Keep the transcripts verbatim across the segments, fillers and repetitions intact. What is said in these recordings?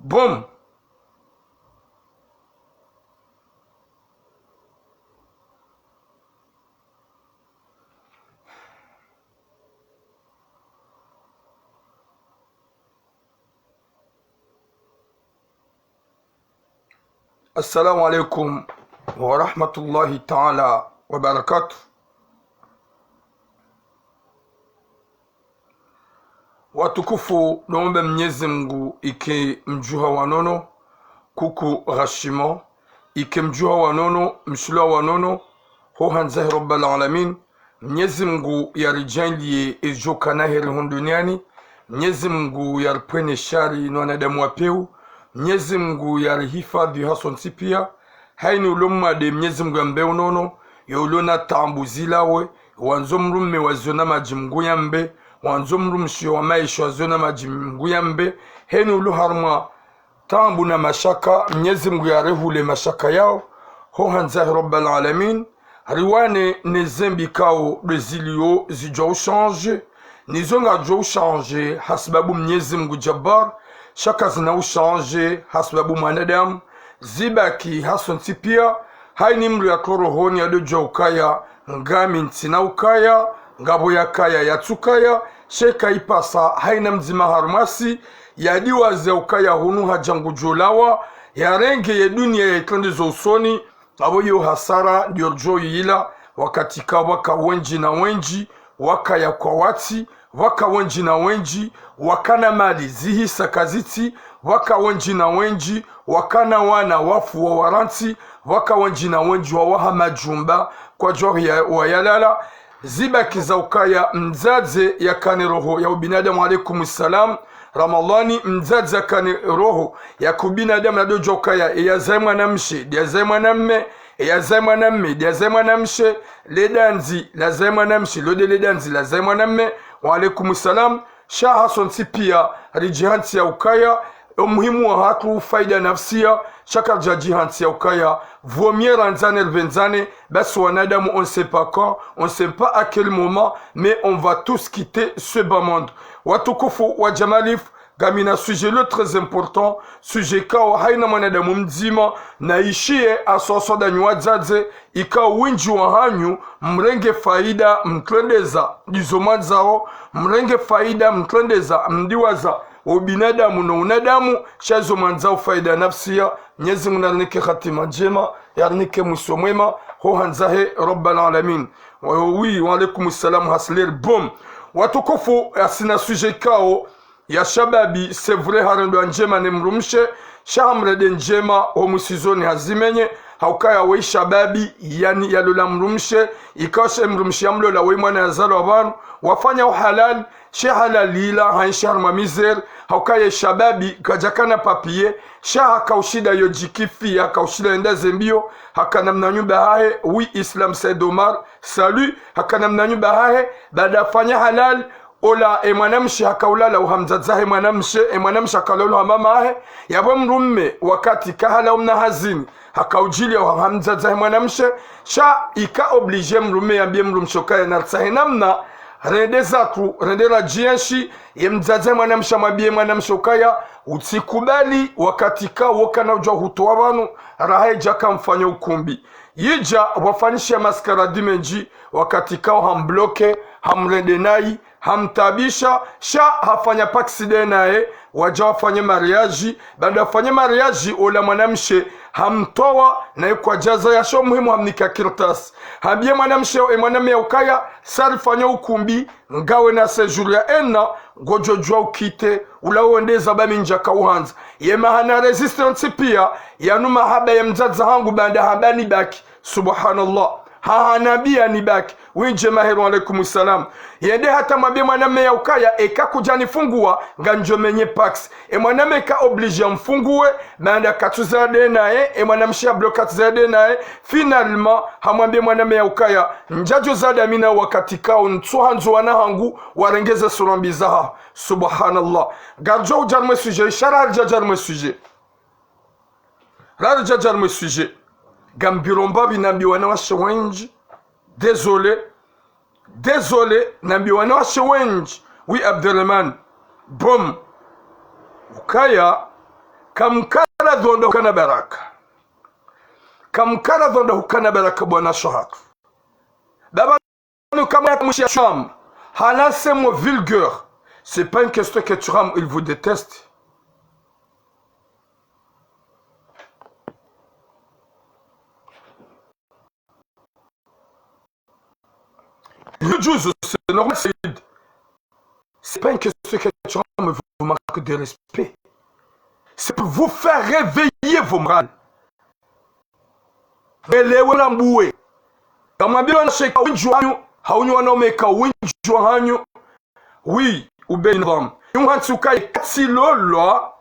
Boom. Assalamu alaikum wa rahmatullahi ta'ala wa barakatuh. Watukufu, nombe Mnyezi Mngu ike mdjuha wa nono, kuku ghashimo, ike mdjuha wa nono, mshilwa wa nono, ho handza he Rabbal Alamin. Mnyezi Mngu yaridjaanliye edjo kana heri hunu duniani. Mnyezi Mngu yaripvwene shari no wanadamu wa pewu. Mnyezi Mngu yarihifadhwi hasontsi piya. Hayini ulo mwade, Mnyezi Mngu yambe unono. Yo ulo na taabu zilawe. Wandzo mdrume waziona madji, Mngu yambe. Wandzo mdrumshe wa maesha waziona madji, Mngu yambe. Hayini ulo harumwa taabu na mashaka, Mnyezi Mngu yarehule mashaka yawo, ho handza he Rabbal Alamin. Riwane ne zembi ikao ndo ziliyo zidjuwa ushanje, nizo ngazidjuwa ushanje hasibabu Mnyezi Mngu Jabbar, sha kazina ushanje hasibabu mwanadamu, zibaki hasontsi piya. Hayini mdru yaka rohoni yadodjuwa ukaya, ngami ntsina ukaya, ngapvo yakaya yatsukaya, sha ika ipasa hayina mdzima harumwasi yadiwaze ukaya hunu hadja ngudjolawa, yarenge ye duniya yaitrendeze usoni. Apvo yo hasara ndiyo ridjo yila, wakati ka waka wendji na wendji, wakaya kwawatsi, waka wendji na wendji, wakana mali zihisa kazitsi, waka wendji na wendji, wakana wana wafu wawarantsi, waka wendji na wendji wawaha majumba kwadjuwa ya, wayalala. Zibaki za ukaya mdzadze yakane roho ya ubinadamu, alaikum salam, Ramadhani, mdzadze yakane roho ya kubinadamu, nadodjuwa ukaya, eyazaye mwanamshe, ndiyazaye mwanamme, eyazaye mwanamme, ndiyazaye mwanamshe, ledandzi lazaye mwanamshe, lode ledandzi lazaye mwanamme. Wa alaikum salam. Sha hasontsi piya ridjihantsi ya ukaya, omuhimu wahatru faida nafsiya, sha karidjadjihantsi ya ukaya, vaut mieux randzane ripvendzane, basi wanadamu, on ne sait pas quand, on ne sait pas à quel moment, mais on va tous quitter ce bas monde. Watukufu wa Jamalif, ngamina sujet lo très important, sujet ikao hayina mwanadamu mdzima, na ishiye aswaswa ndanyi wadzadze, ikao wendji wahanyu, mrenge faida mtrendeza ndizo mwandzao, mrenge faida mtrendeza mdiwaza ubinadamu no unadamu, sha izo mwandzao faida nafsiya. Mnyezi Mngu narinike hatima ndjema, yarinike mwiso mwema, ho handza he Rabbal Alamin. Wa, oui, wa alaikum salam, Hasler, boom. Watukufu, yasina sujet ikao ya shababi, c'est vrai, harendwa ndjema ne mdrumshe, sha hamrende ndjema, ho mwisizoni hazimenye, ha ukaya we shababi, yani yalola mdrumshe, ikao she mdrumshe yamlola we mwana yazalwa pvanu, wafanya uhalali, she halali ila, haenshi harumwa misère, ha ukaya shababi, kadjakana papier, sha haka ushinda yo djikifi, haka ushinda yenda zembiyo, hakana mna nyumba hahe, oui, Islam Said Omar, salut, hakana mna nyumba hahe, baada hafanya halali, ola, e mwanamshe haka ulala uha mdzadze hahe mwanamshe, e mwanamshe haka ulala uha mama hahe, yapvo mdrume wakati ka halawa mna hazini, haka udjiliya uha mdzadze hahe mwanamshe, sha ika obligé mdrume yambiye mdrumshe ukaya naritsahe namna, rende zatru, rende radjienshi, ye mdzadze hahe mwanamshe hamwambiye mwanamshe ukaya, utsikubali wakati ka wo kana udjuwa hutowa pvanu, raha idja kamfanya ukumbi. Yidja wafanyishiya mascarade mendji, wakati kao hambloke, hamrende nayi, hamtabisha, sha hafanya pacsé naye, wadja wafanye mariage, baanda wafanye mariage, ola mwanamshe hamtowa, naye kwadjaza yasho muhimu hamnika kartasi. Hambiye mwanamshe, e mwanamme ya ukaya, sa rifanya ukumbi, ngawe na séjour ya un an, ngodjo djuwa ukite, ula wende zaba mi ndjaka uhandza. Ye mahana résistance piya, yanu mahaba ya mdzadze hangu baanda hamba nibaki. Subhanallah. Hahanambiya nibaki. Windje maheru, alaikum salam. Yende hata mwambiye mwanamme ya ukaya, eka kudjanifunguwa, ngamdjo menye pacsé. E mwanamme ka obligé yamfunguwe, baanda katsuzaya naye, e mwanamshe habloke katsuzaya naye. Finalement, hamwambiye mwanamme ya ukaya, ndjadjo zaya mi nawe wakati kao ntsuhandzu wana hangu, warenge ze sura mbi zahaho. Subhanallah. Ngaridjo udja harumwa e sujet, isha raridja harumwa e sujet. Raridja harumwa e sujet. Ngambiro mbapvi nambiwa wanawashe wendji. Désolé. Désolé, nambiwa wanawashe wendji. Oui, Abderrahman. Boom. Ukaya, Kamkana dhwanda hukana baraka. Kamkana dhwanda hukana baraka bwana Shohat. Baba, nous, comme la mouche à Sham, Halan, c'est mon vulgaire. C'est pas une question que tu rames, il vous déteste. Le juge, c'est normal, c'est, c'est pas une question que tu rames, vous manquez de respect. C'est pour vous faire réveiller vos morales. Mwelewe na mbuwe. Kamwambiwa na sheka wendji wahanyu, hau nyi wanaume ka wendji wahanyu. Oui, ube nidhamu. Yumhantsi ukaye katsi lolwa.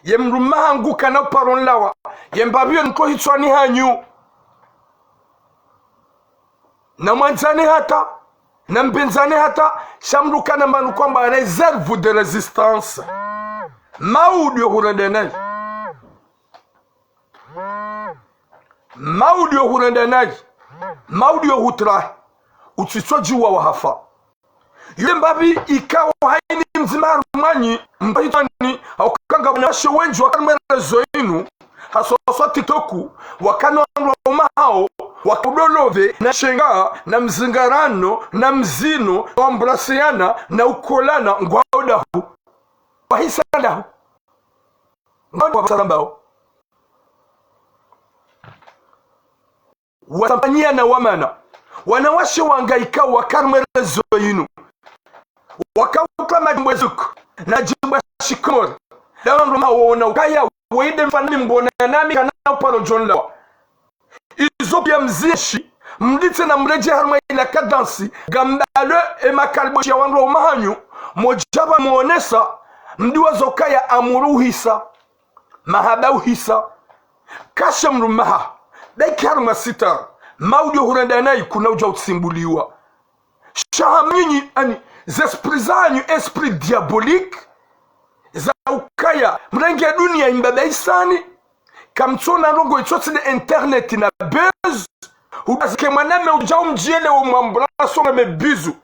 Ye mdrume hangu kana uparo nlawa. Ye mbapvi yo niko hitswani hanyu. Na mwandzani hata, na mbendzani hata, sha mdru kana mbanu kwamba réserve de résistance. Maudu yo hurenda nayi. Maudu yo hurenda nayi. Maudu yo hutrahi. Utsitswa djuwa wahafa. Yule mbapvi ikao haini mdzima harumwanyu, mba hitswani, hauka ngapvo wanawashe wendji wakana mwerezo inu, haswa haswa TikTok, wakana wandru waume hao, waka udolove, na shenga, na mzingarano, na mzino, na wambrasiyana, na ukolana, ngwao dahu. Wahisa dahu. Ngwao dahu wapvasa rambao. Wasambanyiya na wamana. Wanawashe wanga ikao wakana mwerezo inu. Waka utwa madjimbo ya zuku, na djimbo ya shikomori. Dawa ndo mawo na ukaya, weyi nde mfano mi mbona nami kana uparo djo nlawa. Izo piya mziyeshi, mditse na mredjeyi harumwa ila kadansi, ngambalo e makaliboshi ya wandru waume hanyu, modja pvanu mwonesa, mdiwaza ukaya amuru uhisa. Mahaba uhisa. Kasha mdrume haho. Baki harumwa sitara. Maudu yo hurenda nayi kuna udja utsimbuliwa. Sha hamnyinyi, ani, ze esprit zanyu, esprit diabolique. Za ukaya, mrenge dunia imbaba isani. Kamtsona ndrongo itsotsi de internet na buzz. Hudazike mwanamme udja umdjiele wo mwambraso na mebizu.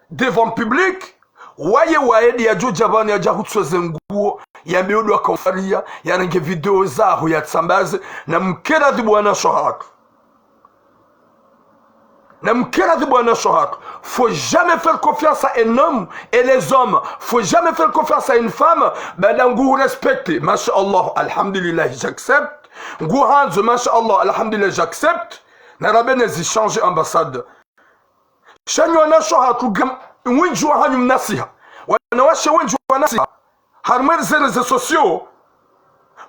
Devant public, waye waye ndi yadjo dja pvanu yadja hutsoze nguo, yambe udu akaufariya, yarenge video zaho yatsambaze, na mkeradhi bwana Shohat. Na mkeradhi bwana Shohat. Faut jamais faire confiance à un homme et les hommes. Faut jamais faire confiance à une femme. Baada ngu respecte. Masha Allah, alhamdulillah, j'accepte. Ngu handzo, masha Allah, alhamdulillah, j'accepte. Na rabe ne zi changer ambassade. Sha nyi wana Shohat, ngam, wendji wahanyu mnasiha. Wanawashe wendji wanasiha. Harumwa ze réseaux sociaux.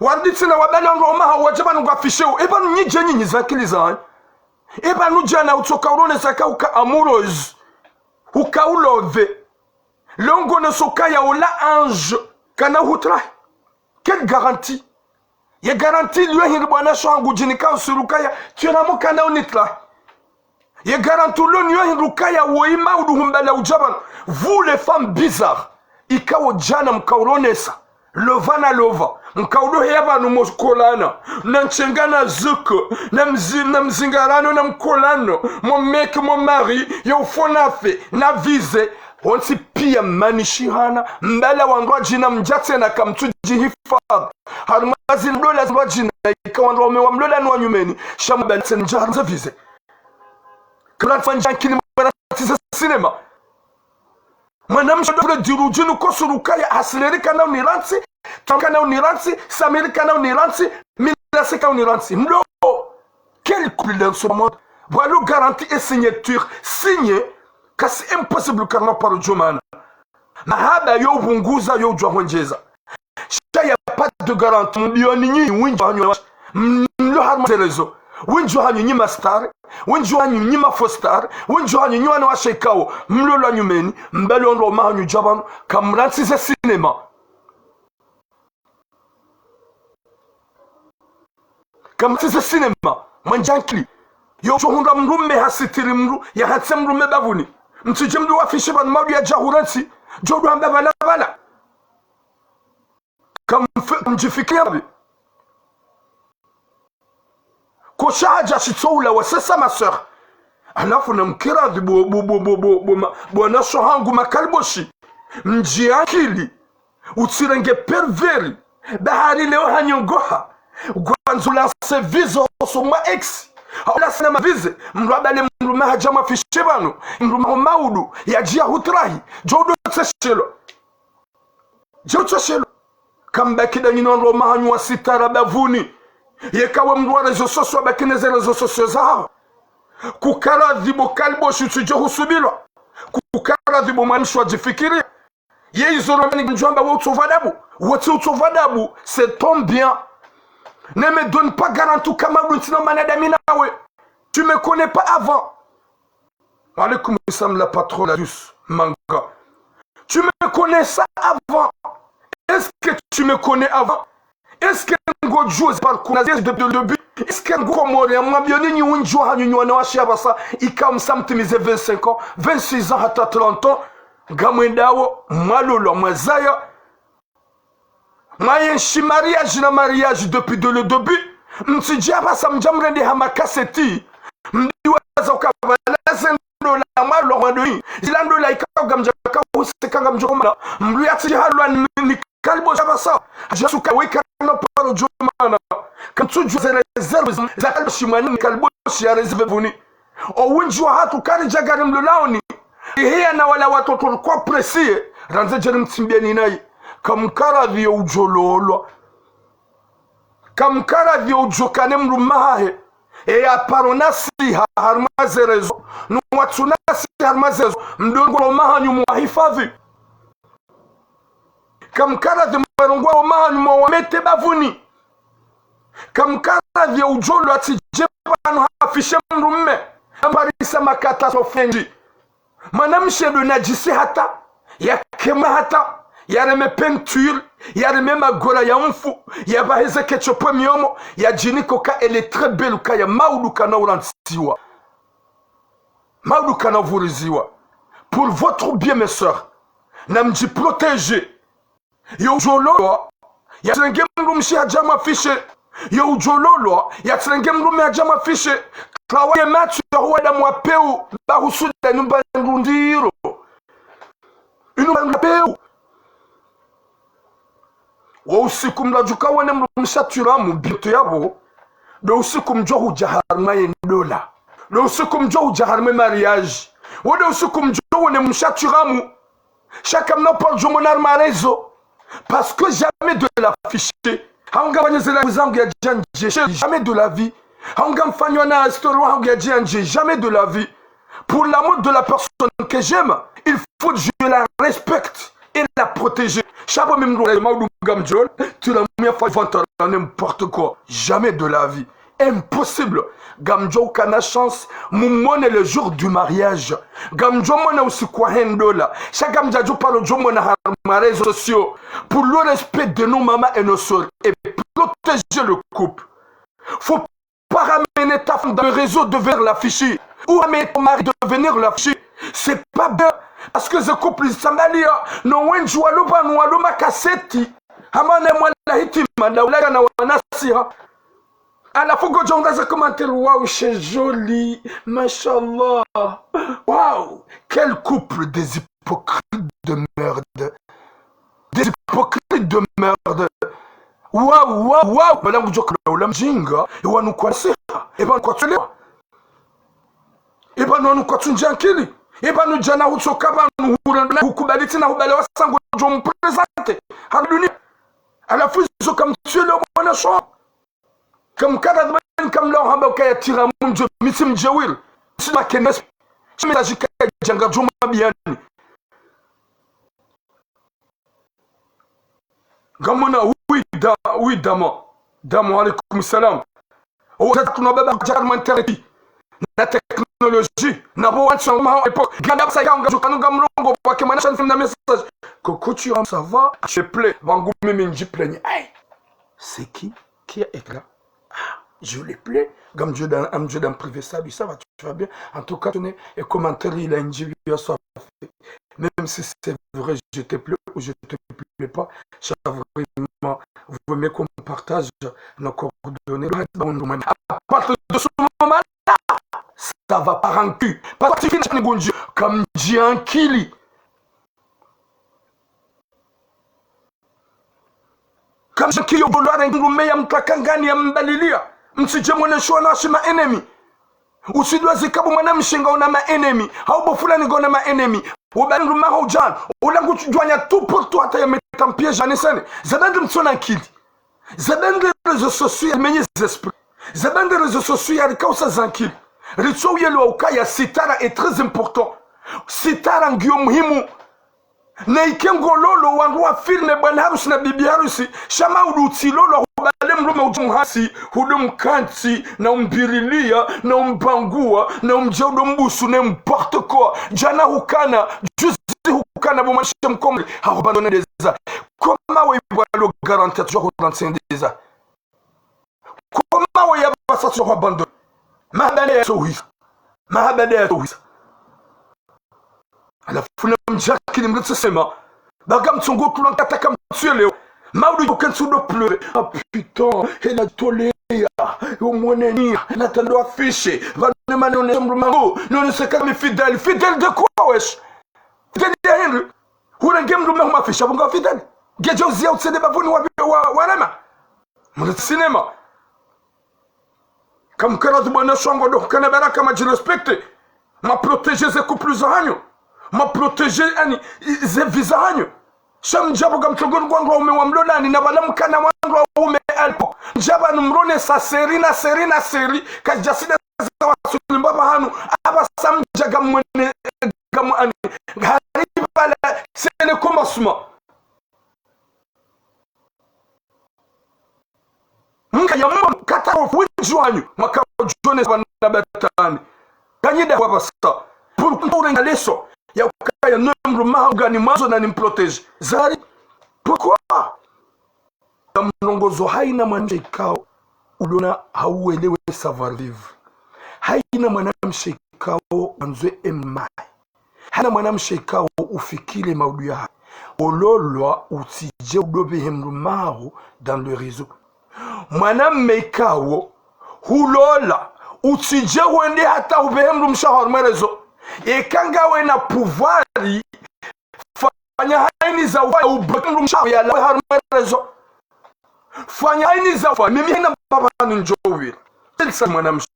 Wanditsi na wabana ngo maha wadja pvanu ngwa affiché wo. Eba nyi dje nyinyi za akili zanyu. Eba nyi djana utsoka uronesa ka uka amoureuse. Uka ulove. Longo ne soka ya ola ange. Kana hutrahi. Quelle garantie ? Ye garantie liyo hindri bwana Shohat ngu djinika usiru kaya, tsi yo na mkana unitrahi. Ye garantie liyo niyo hindri kaya woyi maudu humbala udja pvanu. Vous les femmes bizarres. Ikao djana mka uronesa. Lova na lova. Mka udo heya pvanu mokolana. Na nshenga na zuku. Na mzi-, na mzingarano na mkolano. Mon mec, mon mari. Yo fo na fe. Na vize. Wontsi piya mani shihana. Mbala wandru wadjina mdja tsena kamtsudji hifadhi. Harumwa zi ndola zindru wadjina, ika wandru waume wa mlola ni wa nyumeni, sha mba nse ndja harumwa ze vize. Kamrantsi wandja nkini mwanatsi ze sinema. Mwanamshe ndo vule diru djinu kosu rukaya, hasileri kana unirantsi, tam kana unirantsi, samiri kana unirantsi, milase kana unirantsi. Mlo, quel couple dans ce monde ? Voilà garantie et signature. Signé, kasi impossible karma paro djomana. Mahaba yo upvunguza, yo udjuwa hwendjeza. Sha y a pas de garantie. Mbiyo ni nyinyi, wendji wahanyu, m-, mlo harumwa ze réseaux. Wendji wahanyu nyi ma star. Wendji wahanyu nyi ma faux star. Wendji wahanyu nyi wanawashe ikao. Mlolwa nyumeni. Mbalo ndo mahanyu dja pvanu. Kamrantsi ze sinema. Kamrantsi ze sinema. Mwandja nkili. Yo djo hundra mdrume hasitiri mdru. Ya hatse mdrume bavuni. Mtsudje mdru wa affiché pvanu maudu yadja hurantsi. Djo ndo hamba pvala pvala. Kamfe-, kamdjifikiri ya mbi. Ko sha hadja shitso ula wa sesa ma sœur. Halafu na mkeradhi bo, bo, bo, ma-, bwana Shohat ngu makaliboshi. Mdji akili. Utsirenge pervers. Bahari leo hanyongoha. Ngwandzo lancer vise oso mwa ex. Hau lancer na mavise. Mdru abale mdrume hadja mwafishe pvanu. Mdrume ho maudu. Yadjiya hutrahi. Djo udo tseshelwa. Djo utseshelwa. Kambaki da nyinyi wandru mahanyu wa sitara bavuni. Yeka we mdru wa réseaux sociaux, abaki ne ze réseaux sociaux zaho. Kukaradhi bo kaliboshi utsidjo husubilwa. Kukaradhi bo mwanamshe wadjifikiri. Ye izo romani ndjwamba we utsopva adabu. We tsi utsopva adabu, c'est ton bien. Ne me donne pas garantie kama mdru ntsina mwanadamu nawe. Tu me connais pas avant. Wa alaykum salam la patronne la douce, manga. Tu me connais ça avant. Est-ce que tu me connais avant? Est-ce que ngodjuwa ze parcours na ze depuis le début? Est-ce que ngo Comorien mwambioni nyi wendji wahanyu nyi wanawashe apvasa, ika msa mtimize vingt-cinq ans, vingt-six ans hata trente ans, ngamwendao, mwalolwa, mwazaya, mwayenshi mariage na mariage depuis dès le début. Mtsidja apvasa mdja mrende ha makaseti. Mdiwaza ukapvala ze ndola mwalolwa mwandoni. Zila ndola ika ngamdja kahuseka ngamdjo mana. Mdru yatsidja halwa ni, ni kaliboshi apvasa. Hadja suka weka no paro djomana. Kamtsudjuwa ze réserves za kaliboshi mwana ni kaliboshi ya réserve vuni. O wendji wahatru karidja gari mlolaoni. Iheya na wala watoto kwa presiye. Randze djeri mtsimbieni nayi. Kamkaradhi yo udjololwa. Kamkaradhi yo udjokane mdrume hahe. Eya paro nasiha harumwa ze réseaux. Nuwatsu nasiha harumwa ze réseaux. Mdrongoo mahanyu mwahifadhi. Kamkaradhi mdrongoo mahanyu mwawamete bavuni. Kamkaradhi yo udjololwa tsidje pvanu hafishe mdrume. Amparisa makatastrophe ndji. Mwanamshe ndo nadjisi hata, yakemwa hata, yareme peinture, yareme magora ya mfu, yapvahe ze ketchup miomo, yadjiniko ka elle est très belle, ka ya maudu kana urantsiwa. Maudu kana uvuriziwa. Pour votre bien, mes sœurs, namdji protéger. Yo udjololwa, yatsirenge mdrumshe hadja mwafishe. Yo udjololwa, yatsirenge mdrume hadja mwafishe. Kawaye matso ya huwa damu wa peu, ba husuda nyumba ndundiro. Inu ba ndundiro peu. Wo usiku mdru adjuka wone mdrumshe atsiramu, bioto yapvo. Ndo usiku mdjo hudja harumwa ye ndola. Ndo usiku mdjo hudja harumwa ye mariage. Wo ndo usiku mdjo wone mdrumshe atsiramu. Sha kamna uparo djomona harumwa réseaux. Parce que jamais de l'afficher. Hau ngamfanywa ze live zangu yadje yandje, jamais de la vie. Hau ngamfanywa na story wahangu yadje yandje, jamais de la vie. Pour l'amour de la personne que j'aime, il faut que je la respecte et la protéger. Sha bo mi mdru wa maudu ngamdjololwa, tu la mia fa vantara n'importe quoi. Jamais de la vie. Impossible. Ngamdjo ukana chance, mumone le jour du mariage. Ngamdjo mona usiku wahe ndola. Sha ngamdjadjo paro djomona harumwa réseaux sociaux. Pour le respect de nos mamans et nos sœurs. Et protéger le couple. Faut pas ramener ta femme dans le réseau de venir l'afficher. Ou ramener ton mari de venir l'afficher. C'est pas bien. Parce que ze couple zitsambalia. No wendji walo pvanu walo makaseti. Hamana mwala hitima, daula kana wanasiha. Halafu ngodjo unga ze commentaires, waouh, c'est joli, mashallah. Waouh, quel couple des hypocrites de merde. Des hypocrites de merde. Waouh, waouh, waouh. Mana ngudjo kula ula mdjinga, ewanu kwa nasiha, ewanu kwa tsulewa. Epvanu wanu kwatsu ndjia nkili. Epvanu djana hutsoka pvanu hurendona hukubali tsina hubale wasa ngodjo mprésenter ha dunia. Halafu izo kamtsuelewa mwana sho. Kamkara dhibani kamlao hamba ukaya tsiramu mdjo, mi tsi mdjewiri. Tsi makenesi. Tsi message kaya djanga djoma biyani. Ngamona, oui, da-, oui, dama. Dama, wa alaykum salam. Owo tata kuna baba kudja harumwa internet. Na technologie. Na bo wantsi wangu maha à l'époque. Ganda pvasa yika unga djukanu nga mlongo, pvwake mwana shansi mna message. Coucou, tu vas, ça va? Je plais. Wangu mimi ndji plaignent. Aïe. C'est qui? Qui a écrit là? Ah, je le plais. Ngamdjo dan, ngamdjo dan privé, salut, ça va, tu vas bien? En tout cas, tenez, et commentaire, il a une J V, ça fait. Même si c'est vrai, je te plais ou je te plais pas, ça vraiment, vaut mieux qu'on partage nos coordonnées. À partir de ce moment-là, ça va pas en cul. Parce que tu finis de comme Yankili. Kamsha kiyo bolo arenge mdrume ya mtru akangani ya mbalilia. Mtsidje mwoneshe wanawashe ma ennemis. Usidwa zikabu mwanamshe ngauna ma ennemis. Hau bo fulani ngauna ma ennemis. Wabali mdrume hau djana. Ula ngudjwanya tout pour tout hata ya meta mpiège anisane. Zabandri mtsona nkili. Zabandri réseaux sociaux ya menye zesprit. Zabandri réseaux sociaux ya rikausa zankili. Ritso uyelewa ukaya sitara est très important. Sitara ngiyo muhimu. Na ike ngololo wandru wa filme bwana harusi na bibi harusi. Sha maudu utsilolwa hubale mdrume udjo mhasi, hudo mkantsi, na umbirilia, na umbangua, na umdja udo mbusu, n'importe quoi. Djana hukana, juzi hukana bo mwanamshe mkomori, ha abandonner déjà. Comment we ibwa lo garantie toujours garantie déjà. Comment we ya pasa sur abandonner. Mahaba ya tsohisa. Mahaba ya tsohisa. Halafu na mdjakili mletse sema. Baga mtsongo tula nkata kamtsuyelewa. Maudu uke ntsudo pleurer. Ah putain, hela tolea. Yo mwenenia. Natando afficher. Vane mane one mdrume hangu. None seka mi fidèle. Fidèle de quoi, wesh? Fidèle ya hindri. Hurenge mdrume huma afficher. Abo nga fidèle. Ngedjo uzia utsende bavuni wa, wa, wa rema. Mwana cinéma. Kamkara tu bwana shongo do kana baraka madji respecter. Mwa protéger ze couple zahanyu. Mwa protéger ani, i, ze vie zahanyu. Sha mdjabo kamtsongo ngwangwa ume wa mlolani na bala mkana wandru wa ume alpo. Mdjaba numrone sa série na série na série. Kadjasida za wasulimba bahanu. Aba sa mdja kamwene kamu ani. Hari bala, c'est le commencement. Mka ya mbo kata ofwindji wanyu, mwaka udjone bwana batani. Kanyida kwa basa. Pourquoi urenga leso ya ukaya no mdrume hangu ngani mwandzo na nimprotéger? Zari, pourquoi? Kamlongozo haina mwanamshe ikao ulona hauelewe savoir-vivre. Haina mwanamshe ikao wandzwe emaye. Haina mwanamshe ikao ufikire maudu yahahe. Ololwa utsidje udo behe mdrume haho dans le réseau. Mwanamme ikao hulola utsidje wende hata ubehe mdrumshe haho harumwa réseau. Eka ngawe na pouvoir, fanya haina za ufanya ubloquer mdrumshe haho yalawe harumwa réseau. Fanya haina za ufanya. Mimi haina mbaba hangu ndjo uwira. Tsi sa mwanamshe.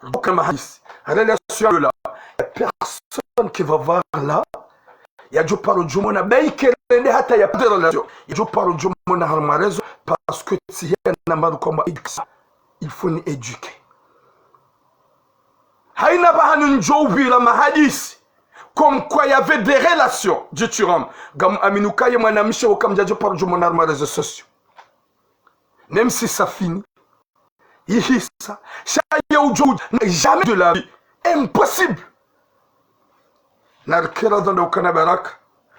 Ruka mahadisi. Relation là. Personne qui va voir là. Yadjo paro djumona. Baike rende hata ya pas de relation. Yadjo paro djumona harumwa réseau. Parce que tsi hena maru kwamba il faut ni éduquer. Haina mbaba hangu ndjo uwira mahadisi. Comme quoi il y avait des relations, je te rends. Ngam amini ukaya mwanamshe wo kamdjadjo paro djumona harumwa réseaux sociaux. Même si ça finit. Ihisa. Sha ye udjo, jamais de la vie. Impossible. Narikera dhanda ukana baraka.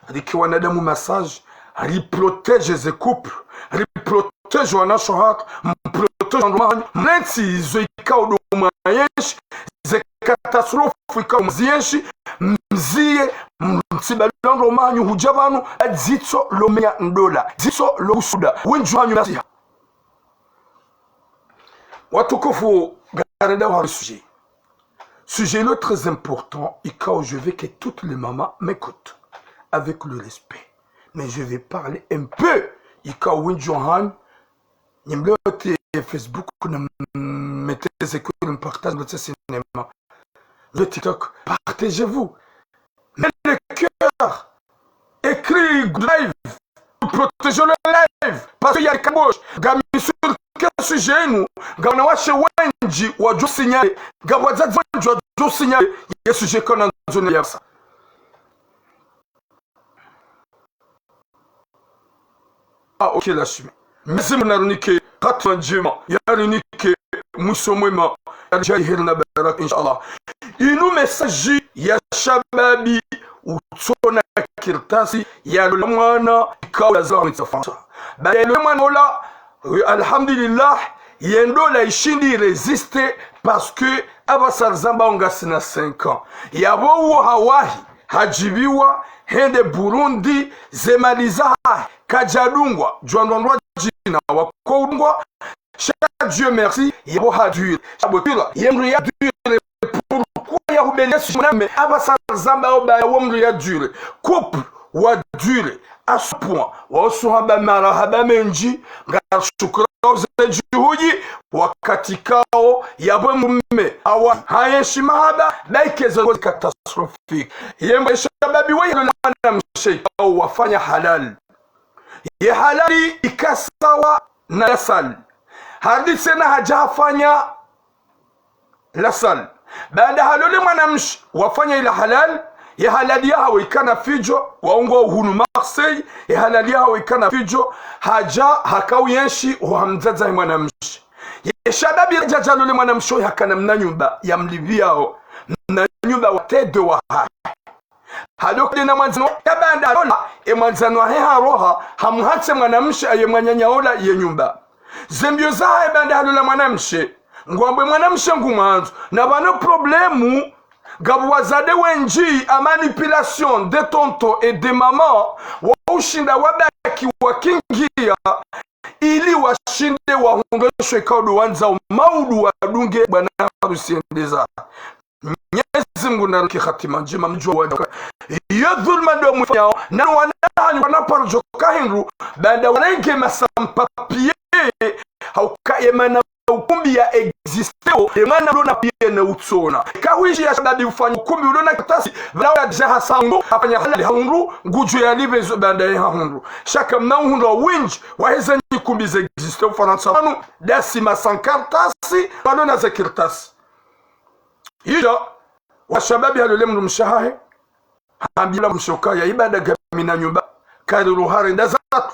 Rike wanadamu massage. Riprotéger ze couple. Riprotéger wanasho hatru. Mprotéger wandru wahanyu. Mlentsi izo ikao ndo mwayenshi. Ze catastrophe ikao mziyenshi. Mziye. Mtsiba londro manyu hudja pvanu. Dzitso lomenya ndola. Dzitso lo usuda. Wendji hanyu nasiha. Watukufu, ngarendao hari sujet. Sujet lo très important, ikao je veux que toutes les mamans m'écoutent avec le respect. Mais je vais parler un peu, ikao wendji hanyu, nimlete Facebook, na mettez que le partage, le cinéma. Le TikTok, partagez-vous. Mais le cœur, écrit good live, protéger le live, parce que ya rikabosh, ngami sûr que sujet inu, nga wanawashe wendji wadjo signaler, nga wadzadze wendji wadjo signaler, ye sujet kana nzone ya sa. Ah, ok, la chimie. Mwenyezi Mungu narunike hatima ndjema, yarinike mwiso mwema, yaridjaalihe na baraka, inshallah. Inu message ya shababi utsona kartasi yalola mwana ikao yazalwa mwitsa Farantsa. Baada yalola mwana ola, euh, alhamdulillah, ye ndola ishindi résister parce que apvasa rizamba ngasina cinq ans. Yapvo uwo hawahi, hadjibiwa, hende Burundi, ze mali zahahe, kadjadungwa, djwandrwandrwa djina, wakoudungwa, sha Dieu merci, yapvo hadure, sha botula, ye mdru yadure, pourquoi yahubeli Yesu mwanamme, apvasa rizamba oba ya wo mdru yadure, couple, wa duré, à ce point, wao usuhaba marahaba mendji, ngarishukuru ze juhudi, wakati kao, yapvo mdrume, hawa, hayenshi mahaba, baike zo catastrophique. Yembo shababi waye na mwanamshe kao wafanya halal. Ye halali ika sawa na la salle. Harudi tsena hadja hafanya la salle. Baanda halole mwanamshe wafanya ila halal, ye halali yahawo ikana fidjo, wawo ngwao hunu Marseille, ye halali yahawo ikana fidjo, hadja haka uyenshi ho ha mdzadze he mwanamshe. Ye shababi hadja halole mwanamshe oyi hakana mna nyumba ya mlipviyao, mna nyumba wa tede wahahe. Hado kade na mwandzani wahe baanda halola, e mwandzani wahe haroha, hamuhatse mwanamshe aye mwananya ola ye nyumba. Ze mbio zahahe baanda halola mwanamshe, ngwambo e mwanamshe ngumwandzo, na pvanu problème, ngapvo wadzadze wendji, a manipulation des tontons et des mamans, wa ushinda wabaki wakingia, ili washinde wahundre shwe kaudo wandzao maudu wadunge bwana harusi yendeza. Mnyezi Mngu narike hatima ndjema mdjuwa wadjoka. Iyo dhulma ndo mwifanyao, na wana hanyu wana paro djoka hindru, baanda wanenge masampa pie, hauka ye mana ukumbi ya existeo, ye mana ulona pie na utsona. Kawishi ya shababi ufanya ukumbi ulona kartasi, pvala ula dja hasa hahundru, hafanya halali hahundru, ngudjo yalipve zo baanda ye hahundru. Sha kamna uhundru wendji, waheza nyikumbi ze existeo Farantsa pvanu, dasi ma sans kartasi, pvanu na ze kartasi. Idja, wa shababi halole mdrumshe hahe, hambiya mdrumshe ukaya ibada ngami na nyumba, kari ruhare nda zatru.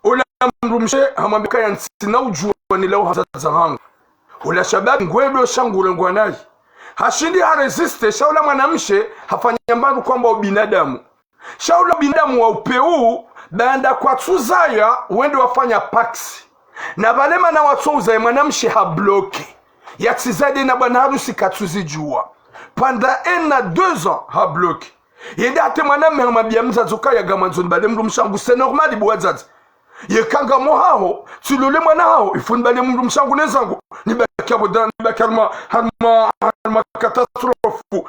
Ola mdrumshe hamwambiya ukaya ntsina udjuwa nilao ha mdzadze hangu. Ola shababi ngwendo sha ngurengwa nayi. Hashindi ha résister, sha ola mwanamshe hafanya mbandru kwamba ubinadamu. Sha ola ubinadamu wa upeu, baanda kwatsuzaya, wende wafanya pacs. Na pvale mana watsouzaya mwanamshe ha bloqué. Yatsizaya de na bwana harusi katsuzidjuwa. Pendant un à deux ans ha bloqué. Yende hata mwanamme hamwambiya mdzadze ukaya ngamwandzo nibale mdrumshe hangu, c'est normal bo wadzadze. Yeka ngamo haho, tsilole mwana haho, il faut nibale mdrumshe hangu nenzangu. Nibaki apvo da, nibaki harumwa, harumwa, harumwa catastrophe.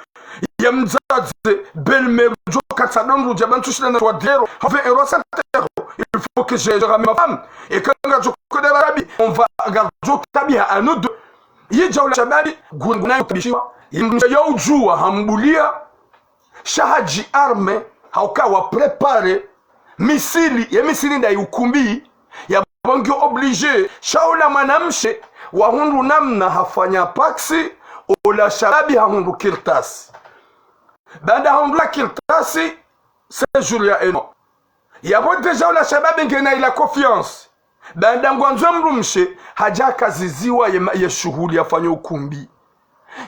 Ya mdzadze, belle-mère, djo katsa dondro, dja bantu shila na twadero, have ero santer. Il faut que je, je ramène ma femme. Eka ngadjo kodera rabi, on va, ngadjo tabiha à nous deux. Yidja ola shababi, gun-, gunayo tabishiwa, yimdja ya udjuwa, hambuliya, sha hadji armé, hauka wa préparé, misili, ye misili nda yi ukumbi, yapvo ngiyo obligé, sha ola mwanamshe, wahundru namna hafanya pacs, ola shababi hahundru kartasi. Baanda hahundru la kartasi, séjour ya un an. Yapvo déjà ola shababi ngena ila confiance. Baanda ngwandzo mdrumshe, hadja hakaziziwa ye ma-, ye shuhuli yafanya ukumbi.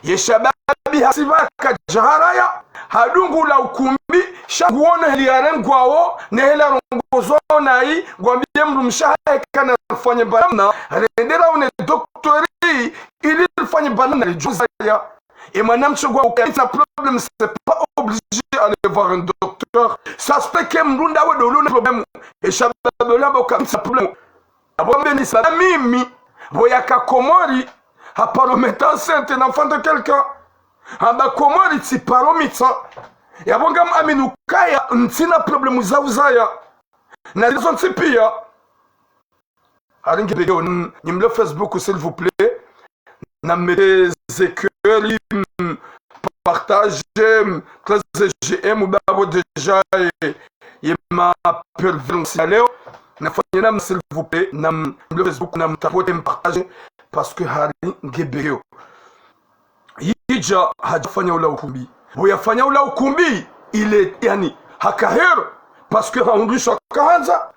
Ye shababi hasiba kadjaharaya, hadungu la ukumbi, sha nguono heli yarengwawo, ne heli yarongozwawo nayi, ngwambiye mdrumshe hahe kana rifanye banamna, rendera une docteur, ili rifanye banamna ridjuzaya. E mwanamshe ngwa ukaya ntsina problème, c'est pas obligé aller voir un docteur. Ça se peut que mdru ndawe ndo ulona problème. E shababi ola hamba ukaya ntsina problème. Apvo mbe ni sa mimi, pvo yaka Komori, haparo mettre enceinte un enfant de quelqu'un. Hamba Komori tsiparo médecin. Yapvo ngam amini ukaya ntsina problème za uzaya. Na zontsi piya. Hari nge bege, n-, nimle Facebook, s'il vous plaît. Na mete zekeri, m-, partage, m-, treze G M, babo déjà, eh, ye ma pervers ya leo. Nafanye namna, s'il vous plaît, na m-, nimle Facebook, na mtapote, mpartage, parce que hari nge bege. Yidja hadja fanya ula ukumbi. Pvo yafanya ula ukumbi, ile, yani, haka hero, parce que hahundrishwa kahandza.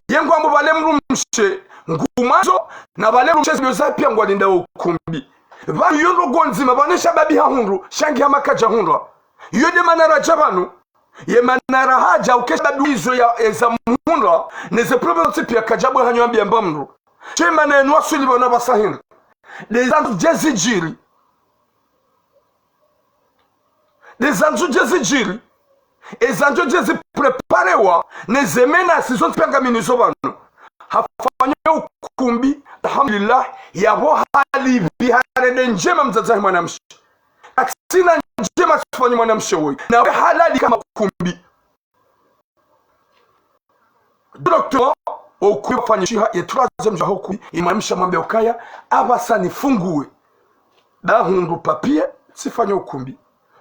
Ye ngwambo pvale mdrumshe ngumwandzo, na pvale mdrumshe zilo za piya ngwalinda ukumbi. Pvanu yo ndrongo ndzima, pvanu shababi hahundru, sha nge hama kadjahundra. Yo nde mana radja pvanu. Ye mana rahadja uke shababi izo ya eza muhundra, ne ze problème zontsi piya kadjabwe hanyo ambiya mba mdru. She mana yenu waswili pvanu pvasa hindri. Nde zandzo dje zidjiri. Nde zandzo dje zidjiri. E zandzo dje zipréparewa, ne ze menaces zontsi piya ngaminizo pvanu. Hafanya ukumbi, alhamdulillah, yapvo halipvi harende ndjema mdzadze he mwanamshe. Katsina ndjema tsifanye mwanamshe woyi. Na we halali hama ukumbi. Directement, o ukumbi wafanyishiha, ye troisième jour ho ukumbi, ye mwanamshe hamwambia ukaya, apvasa nifunguwe. Ba hundru papier, tsifanya ukumbi.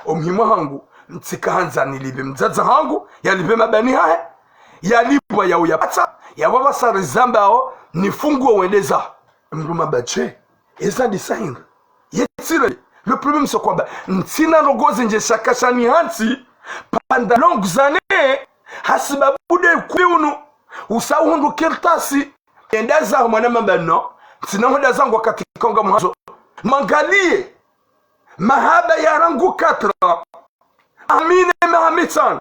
O muhimu hangu, ntsika handza nilipve mdzadze hangu, yalipve mabani hahe, yalipvwa yao yapatsa, yapvo apvasa rizambao, nifunguwe wende zaho. Mdrume hamba dje, eza ndisa hindri. Ye tsire, le problème c'est kwamba, ntsina ndrongoo zindji sha kashani hantsi, pendant longues années, hasibabu de ukumbi unu, usa uhundru kartasi, enda zaho. Mwanamme hamba non, ntsina hwenda zangu wakati ka ngamhazo. Mwangaliye, mahaba ya rangu quatre ans. Amine maha mitsanu.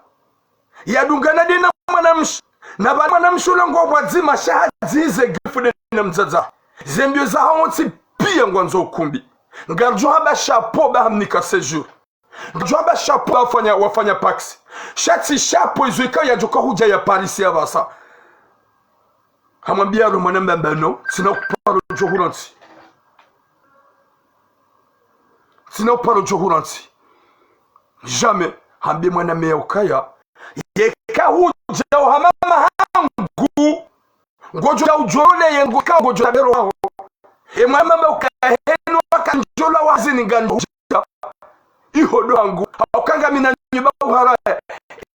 Yadungana de na mwanamshe. Na pvale mwanamshe ula ngwa pvwadzima sha hadzihize grifu de na mdzadze. Ze mbio zahawo ntsi pia ngwandzo ukumbi. Ngaridjo hamba chapeau ba hamnika séjour. Ngaridjo hamba chapeau ba wafanya, wafanya Pacs. Sha tsi chapeau izo ikao yadjoka hudja ya Paris yapvasa. Hamwambia alo mwanamme hamba non, ntsina uparo djo hurantsi. Ntsina uparo djo hurantsi. Jamais. Hambe mwanamme ya ukaya, yeka hudja uhama mahangu, ngodjo udjolole ye ngo ka ngodjo tabero waho. E mwanamme hamba ukaya henu wakandjola wazini ngandjo hudja iho ndo hangu, hauka ngami na nyumba uhara.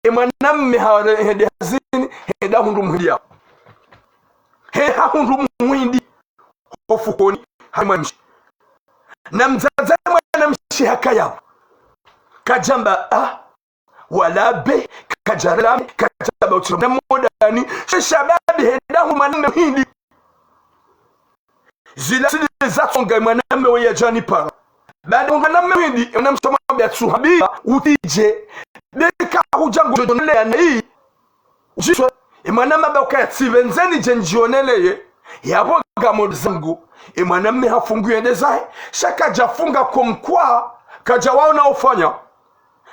E mwanamme hare hende hazini, henda hundru muhindi ya. He hahundru muhindi ho fukoni, ha mwanamshe. Na mdzadze mwanamshe hakaya pvo. Kadjamba, ah, wala be, kadjara, kadjamba utsira na modani, she shababi henda hu mwanamme muhindi. Zila zile zatsonga mwanamme we yadjani para. Baada mwanamme muhindi, mwanamshe hamwambia tsuhambia, utsidje, beka hudja ngodjo nele ya nayi. Udjiswe, e mwanamme hamba ukaya tsipvendze nidje ndjioneleye, yapvo ngamo zangu, e mwanamme hafungu yende zahe, sha kadjafunga comme quoi, kadjawaona ufanya.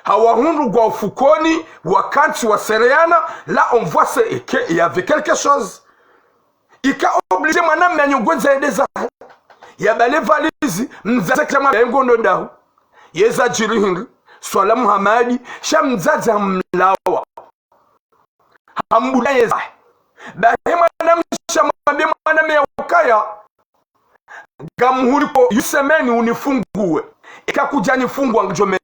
Hawahundru ngwa ufukoni, wakantsi wasereyana, là on voit c'est que il y avait quelque chose. Ika obligé mwanamme anyongwendza yende zahe. Yabale valise, mdzadze kama bengo ndo ndahu. Yeza djiri hindri, swala Muhamadi, sha mdzadze hamlawa. Hambuda yeza. Bahi mwanamshe hamwambia mwanamme ya ukaya, ngamhuriko yu semaine unifunguwe. Eka kudja nifungua ngudjo me-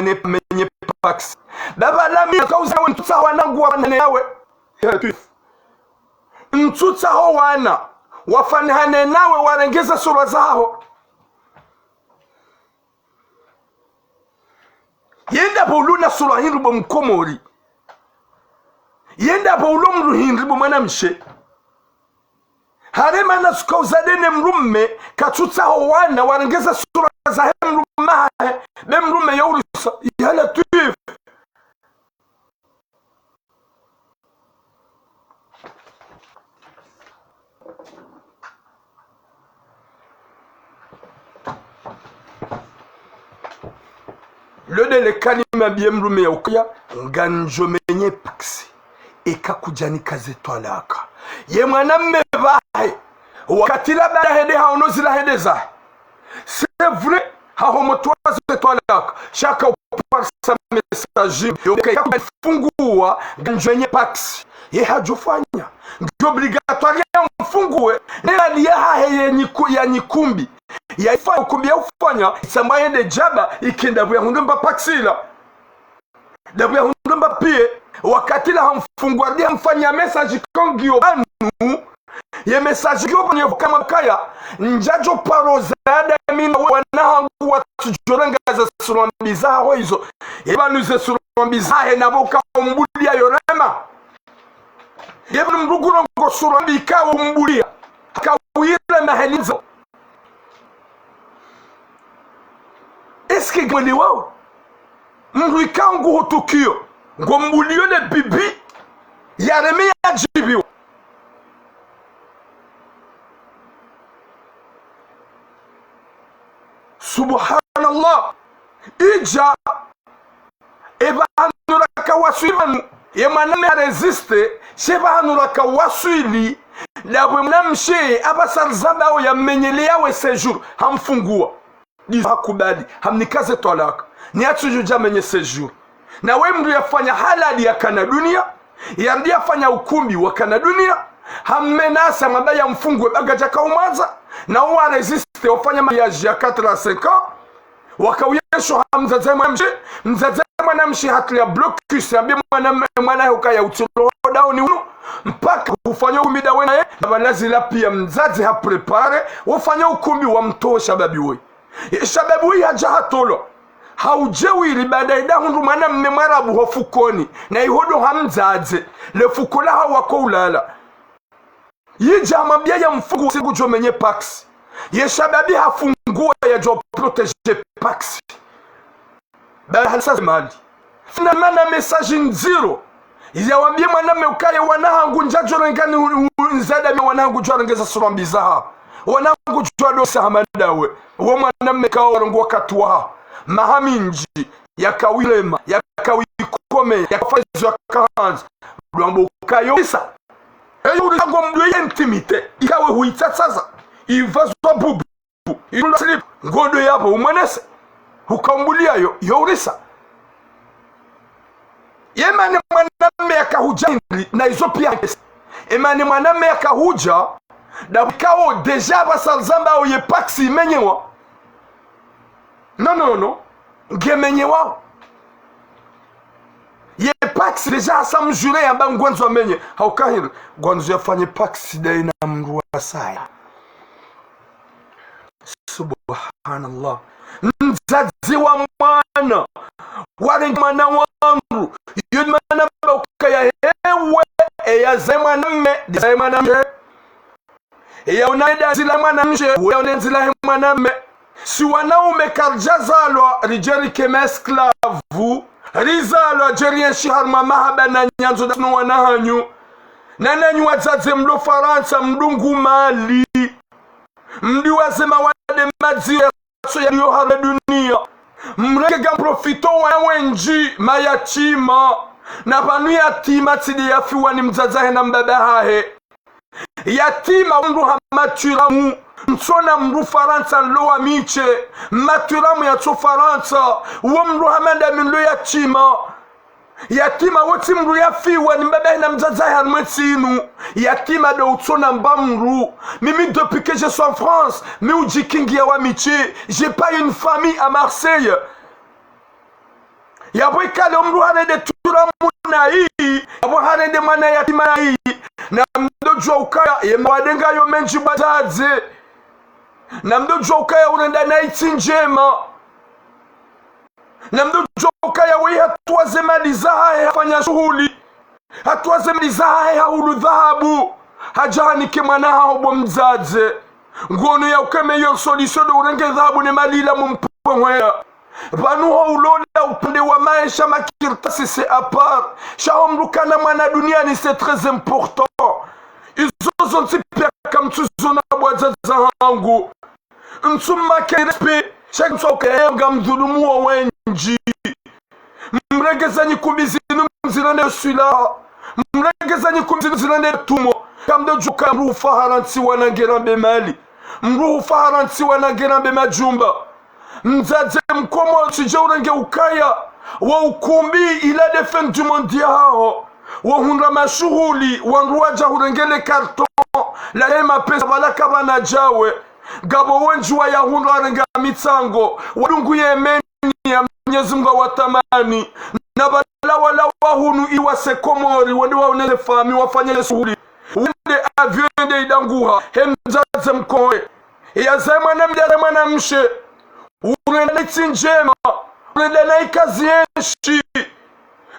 ne-, menye Pacs. Baba lami kauza we ntsutsaho wana ngu wafanane nawe. Ya Latifu. Ntsutsaho wana wafanane nawe warenge ze sura zaho. Yenda pvo ulo na sura hindri bo Mkomori. Yenda pvo ulo mdru hindri bo mwanamshe. Harema na suka uzade ne mdrume, katsutsaho wana, warenge ze sura zahe mdrume hahe, be mdrume ya urisa. Ya Latifu. Leo ndele kalima biye mdrume ya ukaya, ngandjo menye Pacs. Eka kudja nikaze twalaka. Ye mwanamme bahe. Wakati la baada hende haono zila hende zahe. C'est vrai, haho motwa ze twalaka. Sha ka uparisa message. Yo ka ika kudja nifungua, ngandjo menye Pacs. Ye hadjofanya. Ngi obligatoire ya mfungue. Ne hali yahahe ye nyiku-, ya nyikumbi. Ya ifa ukumbi ya ufanya, itsamba yende djaba, ikenda pvo ya hundru mba Pacs ila. Ndapvo ya hundru mba piye, wakati la hamfungua ndi hamfanya message ka ngiyo pvanu, ye message ngiyo pvanu yevuka mwambia ukaya, ndjadjo paro zada mi na wana hangu watsudjo renga ze sura mbi zaho izo. Ye pvanu ze sura mbi zahe na pvo ka umbulia yo rema. Ye pvanu mdru kurongo sura mbi ka umbulia. Ka uyirema heli ndzo. Est-ce que mwelewa? Mdru ika ngu hutukio, ngo mbuliyo ne bibi, yareme yadjibiwa. Subhanallah. Idja, epvanu raka waswili pvanu, ye mwanamme ha résisté, she pvanu raka waswili, ndapvo ye mwanamshe, apvasa rizambao ya menyele yawe séjour, hamfungua. Ndizo hakubali, hamnika ze twalaka. Ni yatsudjo dja menye séjour. Na we mdru yafanya halali yakana dunia, Yarudi yafanya ukumbi wa kana dunia, hammenasa mabaya mfungwe baga djaka umwanza, na uwa résister wafanya mariage ya quatre à cinq ans, wakauyesho ha mdzadze mwanamshe, mdzadze mwanamshe hatria blocus, yambe mwana, mwana hukaya utiro daoni unu, mpaka ufanya ukumbi dawe naye, na balazi la pia mdzadze ha préparer, wafanya ukumbi wa mtowo shababi woyi. Ye shababi woyi hadja hatolwa. Haudje wiri baada ida hundru mwanamme mwarabu ho fukoni, na ihodo ha mdzadze, le fuko la hawa ko ulala. Yidja hamwambia ya mfungu siku djo menye Pax. Ye shababi hafunguwa yadjo protéger Pax. Bala halisa ze mali. Finalement na message ndziro. Yawambie mwanamme ukaya wana hangu ndjadjo rengani u-, u-, nzada mi wana hangu djo rengeza sura mbi zaha. Wana hangu djo adosa hama dawe. Wo mwanamme kawo warongowa wakati waha. Maha mindji. Yakawirema. Yakawikome. Yakafanya zo yakahandza. Lwambo ukayo isa. Eyo uri ngo mdru ye intimité. Ikawe huitsatsaza. Ivazwa bubu. Ilo slip, ngodo yapvo umwenese. Ukambulia yo, yo urisa. Ye mane mwanamme yakahudja hindri, na izo pia hangesi. Ye mane mwanamme yakahudja, da ikao déjà pvasa zamba o ye Pax imenyewa. Non, non, non. Ngemenyewa. Ye Pax déjà hasa mjure yamba ngwandzo amenye. Hauka hindri, ngwandzo yafanye Pax daye na mdru wa saya. Subhanallah. Mdzadze wa mwana. Warenge mwana wandru. Yo mwana ba ukaya hewe. Eya zaye mwanamme. Zaye mwanamshe. Eya una eda ndzila mwanamshe. Eya una ndzila he mwanamme. Si wanaume karidja zalwa. Ridje rike ma esclave. Rizalwa dje rienshi harumwa mahaba na nyandzo da no wana hanyu. Na nanyu wadzadze mlo Farantsa mdungu mali. Mdiwaze mawade madziro yatso yaliyo harumwa dunia. Mrenge ga mprofito wana wendji mayatima. Na pvanu yatima tsi de yafiwa ni mdzadze hahe na mbaba hahe. Yatima wo mdru ha maturamu. Ntsona mdru Farantsa nlo wa miche. Maturamu yatso Farantsa. Wo mdru ha madami nlo yatima. Yatima wo tsi mdru yafiwa ni mbaba hahe na mdzadze hahe harumwa entsi inu. Yatima de utsona mba mdru. Mimi, depuis que je suis en France, mi udjikingia wa miche. J'ai pas une famille à Marseille. Yapvo ikale o mdru harende turamu nayi. Yapvo harende mwana yatima nayi. Na mdo djuwa ukaya, ye mawade ngayo mendji badzadze. Na mdo djuwa ukaya urenda nayi tsi ndjema. Na mdo djuwa ukaya weyi hatowa ze mali zahahe hafanya shuhuli. Hatowa ze mali zahahe hahulu dhahabu. Hadja hanike mwana haho bo mdzadze. Ngono ya uka meilleure solution de urenge dhahabu ne mali ila mumpongwea. Pvanu ho ulola upande wa maesha makartasi c'est à part. Sha ho mdru kana mwana duniani c'est très important. Izo zontsi pia kamtsu zona bo wadzadze hangu. Ntsumma ke respect, sha ntsu uka ye ngamdhulumu wo wendji. Mrenge za nyikumbi zinu mzirende swila. Mrenge za nyikumbi zinu mzirende tumo. Kamdo djuka mdru hufa ha rantsi wana nge rambe mali. Mdru hufa ha rantsi wana nge rambe majumba. Mdzadze mkomori tsidje urenge ukaya wa ukumbi ila de fin du monde yahaho. Wo hundra mashuhuli, wandru wadja hurenge le carton, la ye mapesa pvala kapvana djawe. Ngapvo wendji wayahundra warenga mitsango, wadungu ye meni ya Mnyezi Mungu watamani. Na pvala wala wahunu iwase Komori, wende waonele fami, wafanye le suhuli. Wende avion yende idanguha, he mdzadze mkowe. Eya zaye mwana mdja, zaye mwanamshe. Urenda nayi tsi ndjema, urenda nayi kazi yenshi.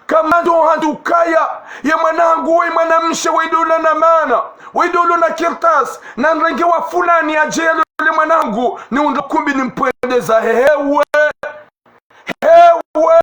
Kamando handi ukaya, ye mwana hangu, we mwanamshe, we dolo na mana, we dolo na kartasi, na nrenge wa fulani yadje yalole mwana hangu, ni undro kumbi ni mpwendeza hewe. Hewe.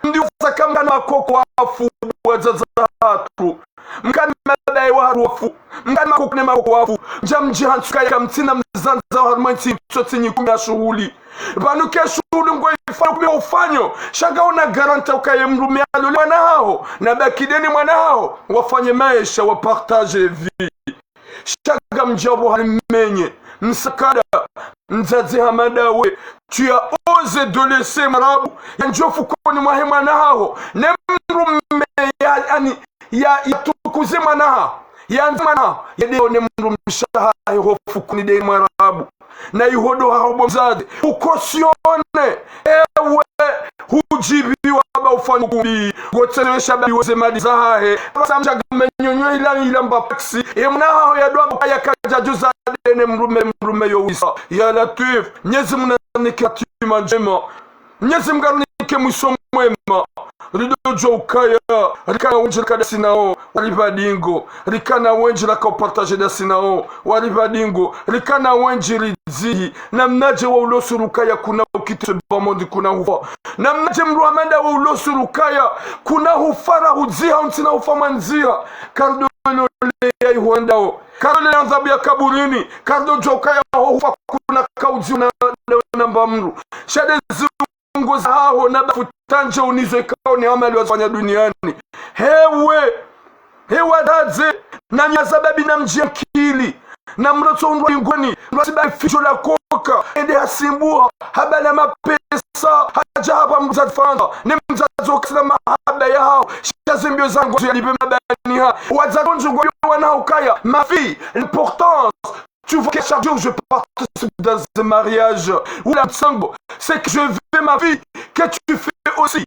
Mdi ufasa kamkana makoko wafu, wadzadze hatru. Mkana mabaye wahatru wafu. Mkana makoko ne makoko wafu. Ndja mdji hantsu kaya kamtsina mdzadze wahatru mwe ntsi ntso tsi nyikumbi ya shuhuli. Pvanu ke shuhuli ngo ifanya kumi wa ufanyo. Sha ngauna garanti ukaye mdrume yalole mwana haho. Na baki de ne mwana haho. Wafanye maesha, wa partage vie. Sha ngamdjapvo hali menye, msakada, mdzadze hama dawe, tu as osé de laisser mwarabu, yandjiyo fukoni mwahe mwana haho, ne mdrume ya, yani, ya, yatukuze mwana, yandze mwana, yende yaone mdrumshe wahahe ho fukoni nde mwarabu. Na iho ndo haho bo mdzadze, ucautionner, ewe, hudjibiwa ba ufanya ukumbi, ngotsewe shababi wo ze mali zahahe, basa mshaga manyonyo ila ila mba paksi, e mwana haho yadwa mba kaya kadjadjo zade ne mdrume, mdrume yo wisa. Ya Latwif, Mnyezi Mngu nanike hatima ndjema. Mnyezi Mngu arinike mwiso mwema. Ridjo djuwa ukaya, rikana wendji raka dasi nawo, wari pvadingo. Rikana wendji raka upartager dasi nawo, wari pvadingo. Rikana wendji ridzihi. Namnadje wa ulosu rukaya kuna ukitwe bamondi kuna hufa. Namnadje mdru amanda wa ulosu rukaya kuna hufa ra hudziha untsina hufa mwandziha. Kardolole ya ihwandawo. Kardolole ya adhabu ya kaburini. Kardo djuwa ukaya ho hufa kuna kaudzi na, na, na mba mdru. Shade zi ngo zahaho na bafu tanje unizo ikao ni amali wazifanya duniani. Hewe, hewe wadzadze, na nyi washababi na mdjiye nkili, na mrotso undrwa ingoni, ndwa siba fidjo la koka, ende hasimbuha, habala mapesa, hadja hapva mdzadze fanga, ne mdzadze okasina mahaba yahaho, sha ze mbio zango zo yalibe mabani ha. Wadzadze ondjo ngwa yo wana ukaya, ma fille, l'importance, tu vois que chaque jour je participe dans un mariage ou la tsango, c'est que je veux ma fille, que tu fais aussi.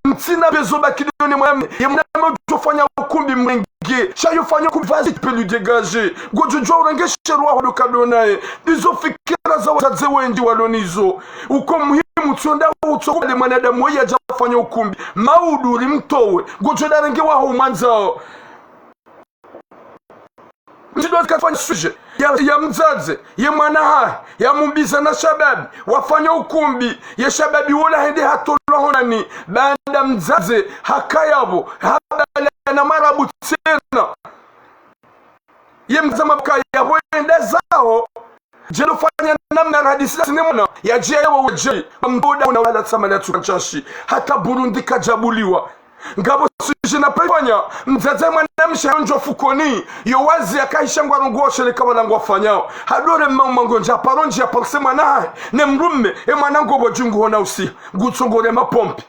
Ntsina besoin ba kidone mwanamme, ye mwanamme udjo fanya ukumbi mrenge. Sha yo fanya ukumbi, vas-y, tu peux lui dégager. Ngodjo djuwa urenge sherwa ho ndo kado naye. Izo fikira za wadzadze wendji walo nizo. Uko muhimu tsonda utso kubali mwanadamu weye yadja fanya ukumbi. Maudu rimtowe. Ngodjo da renge waho umwandzao. Mdji ndo zikafanya sujet ya, ya mdzadze, ye mwana hahe, ya mumbiza na shababi, wafanya ukumbi, ye shababi wola hende hatolwa honani, baanda mdzadze, hakaya pvo, habala na mwarabu tsena. Ye mdzadze mabaka ya pvo yenda zaho, djelo fanya namna rahadisi la sinema, ya djia ya wo djeli, ba mtoda una wala tsama la tsuka ntsashi, hata Burundi kadjabuliwa. Ngapvo sujet na pvwa ifanya, mdzadze mwanamshe yondjo fukoni, yo wazi yakahisha ngwa rongowa shereka wala ngwa fanyao. Hadore mma umango ndja paro ndjia parce que mwana hahe, ne mdrume, e mwana ngo pvo djungu hona usiha, ngutsongore mapompi.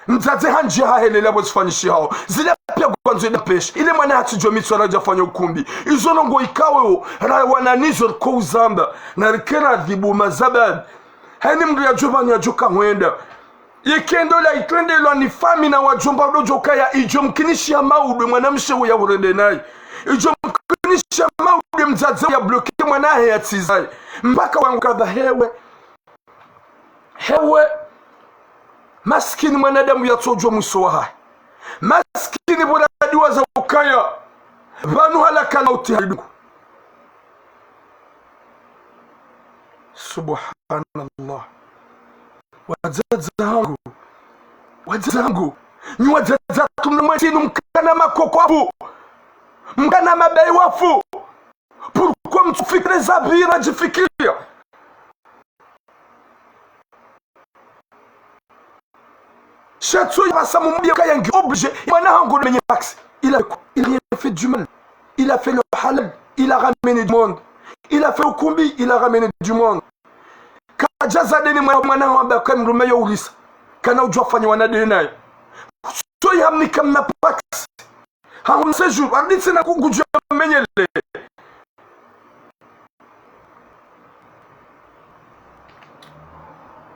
Mdzadze handjia hahelela pvo zifanyishihao. Zila pia ngwandzo ida pesha. Ile mwana hatsidjo mitswara dja fanya ukumbi. Izo ndrongo ikao, ra wana nizo riko uzamba. Na rikera dhibu mashababi. Hayini mdru yadjo pvanu yadjo kahwenda. Yekendo la itrendelwa ni fami na wadjomba ndo djo kaya idjo mkinishiha maudu mwanamshe uya urende naye. Idjo mkinishiha maudu mdzadze ya bloquer mwana hahe yatsizaye. Mpaka wangu kadha hewe. Hewe. Maskini mwanadamu yatsodjuwa mwiso wahahe. Maskini pvo radiwa za ukaya. Pvanu halaka na uti haridungu. Subhanallah. Wadzadze hangu. Wadzadze hangu. Nyi wadzadze hatru mna mwezi inu mkana makoko wafu. Mkana mabayi wafu. Pourquoi mtsufikiri za pvira djifikiria? Sha tso ya pvasa mumwambia ukaya nge obligé, mwana hangu menye paksi. Il a, il a rien fait du mal. Il a fait le halal. Il a ramené du monde. Il a fait ukumbi, il a ramené du monde. Kadja zadeni mwana, mwana wamba kwa mdrume yo ulisa. Kana udjuwa fanya wana deni naye. Tso ya mnika mna paksi. Hahum séjour, ardi tsena kungudjuwa menyele.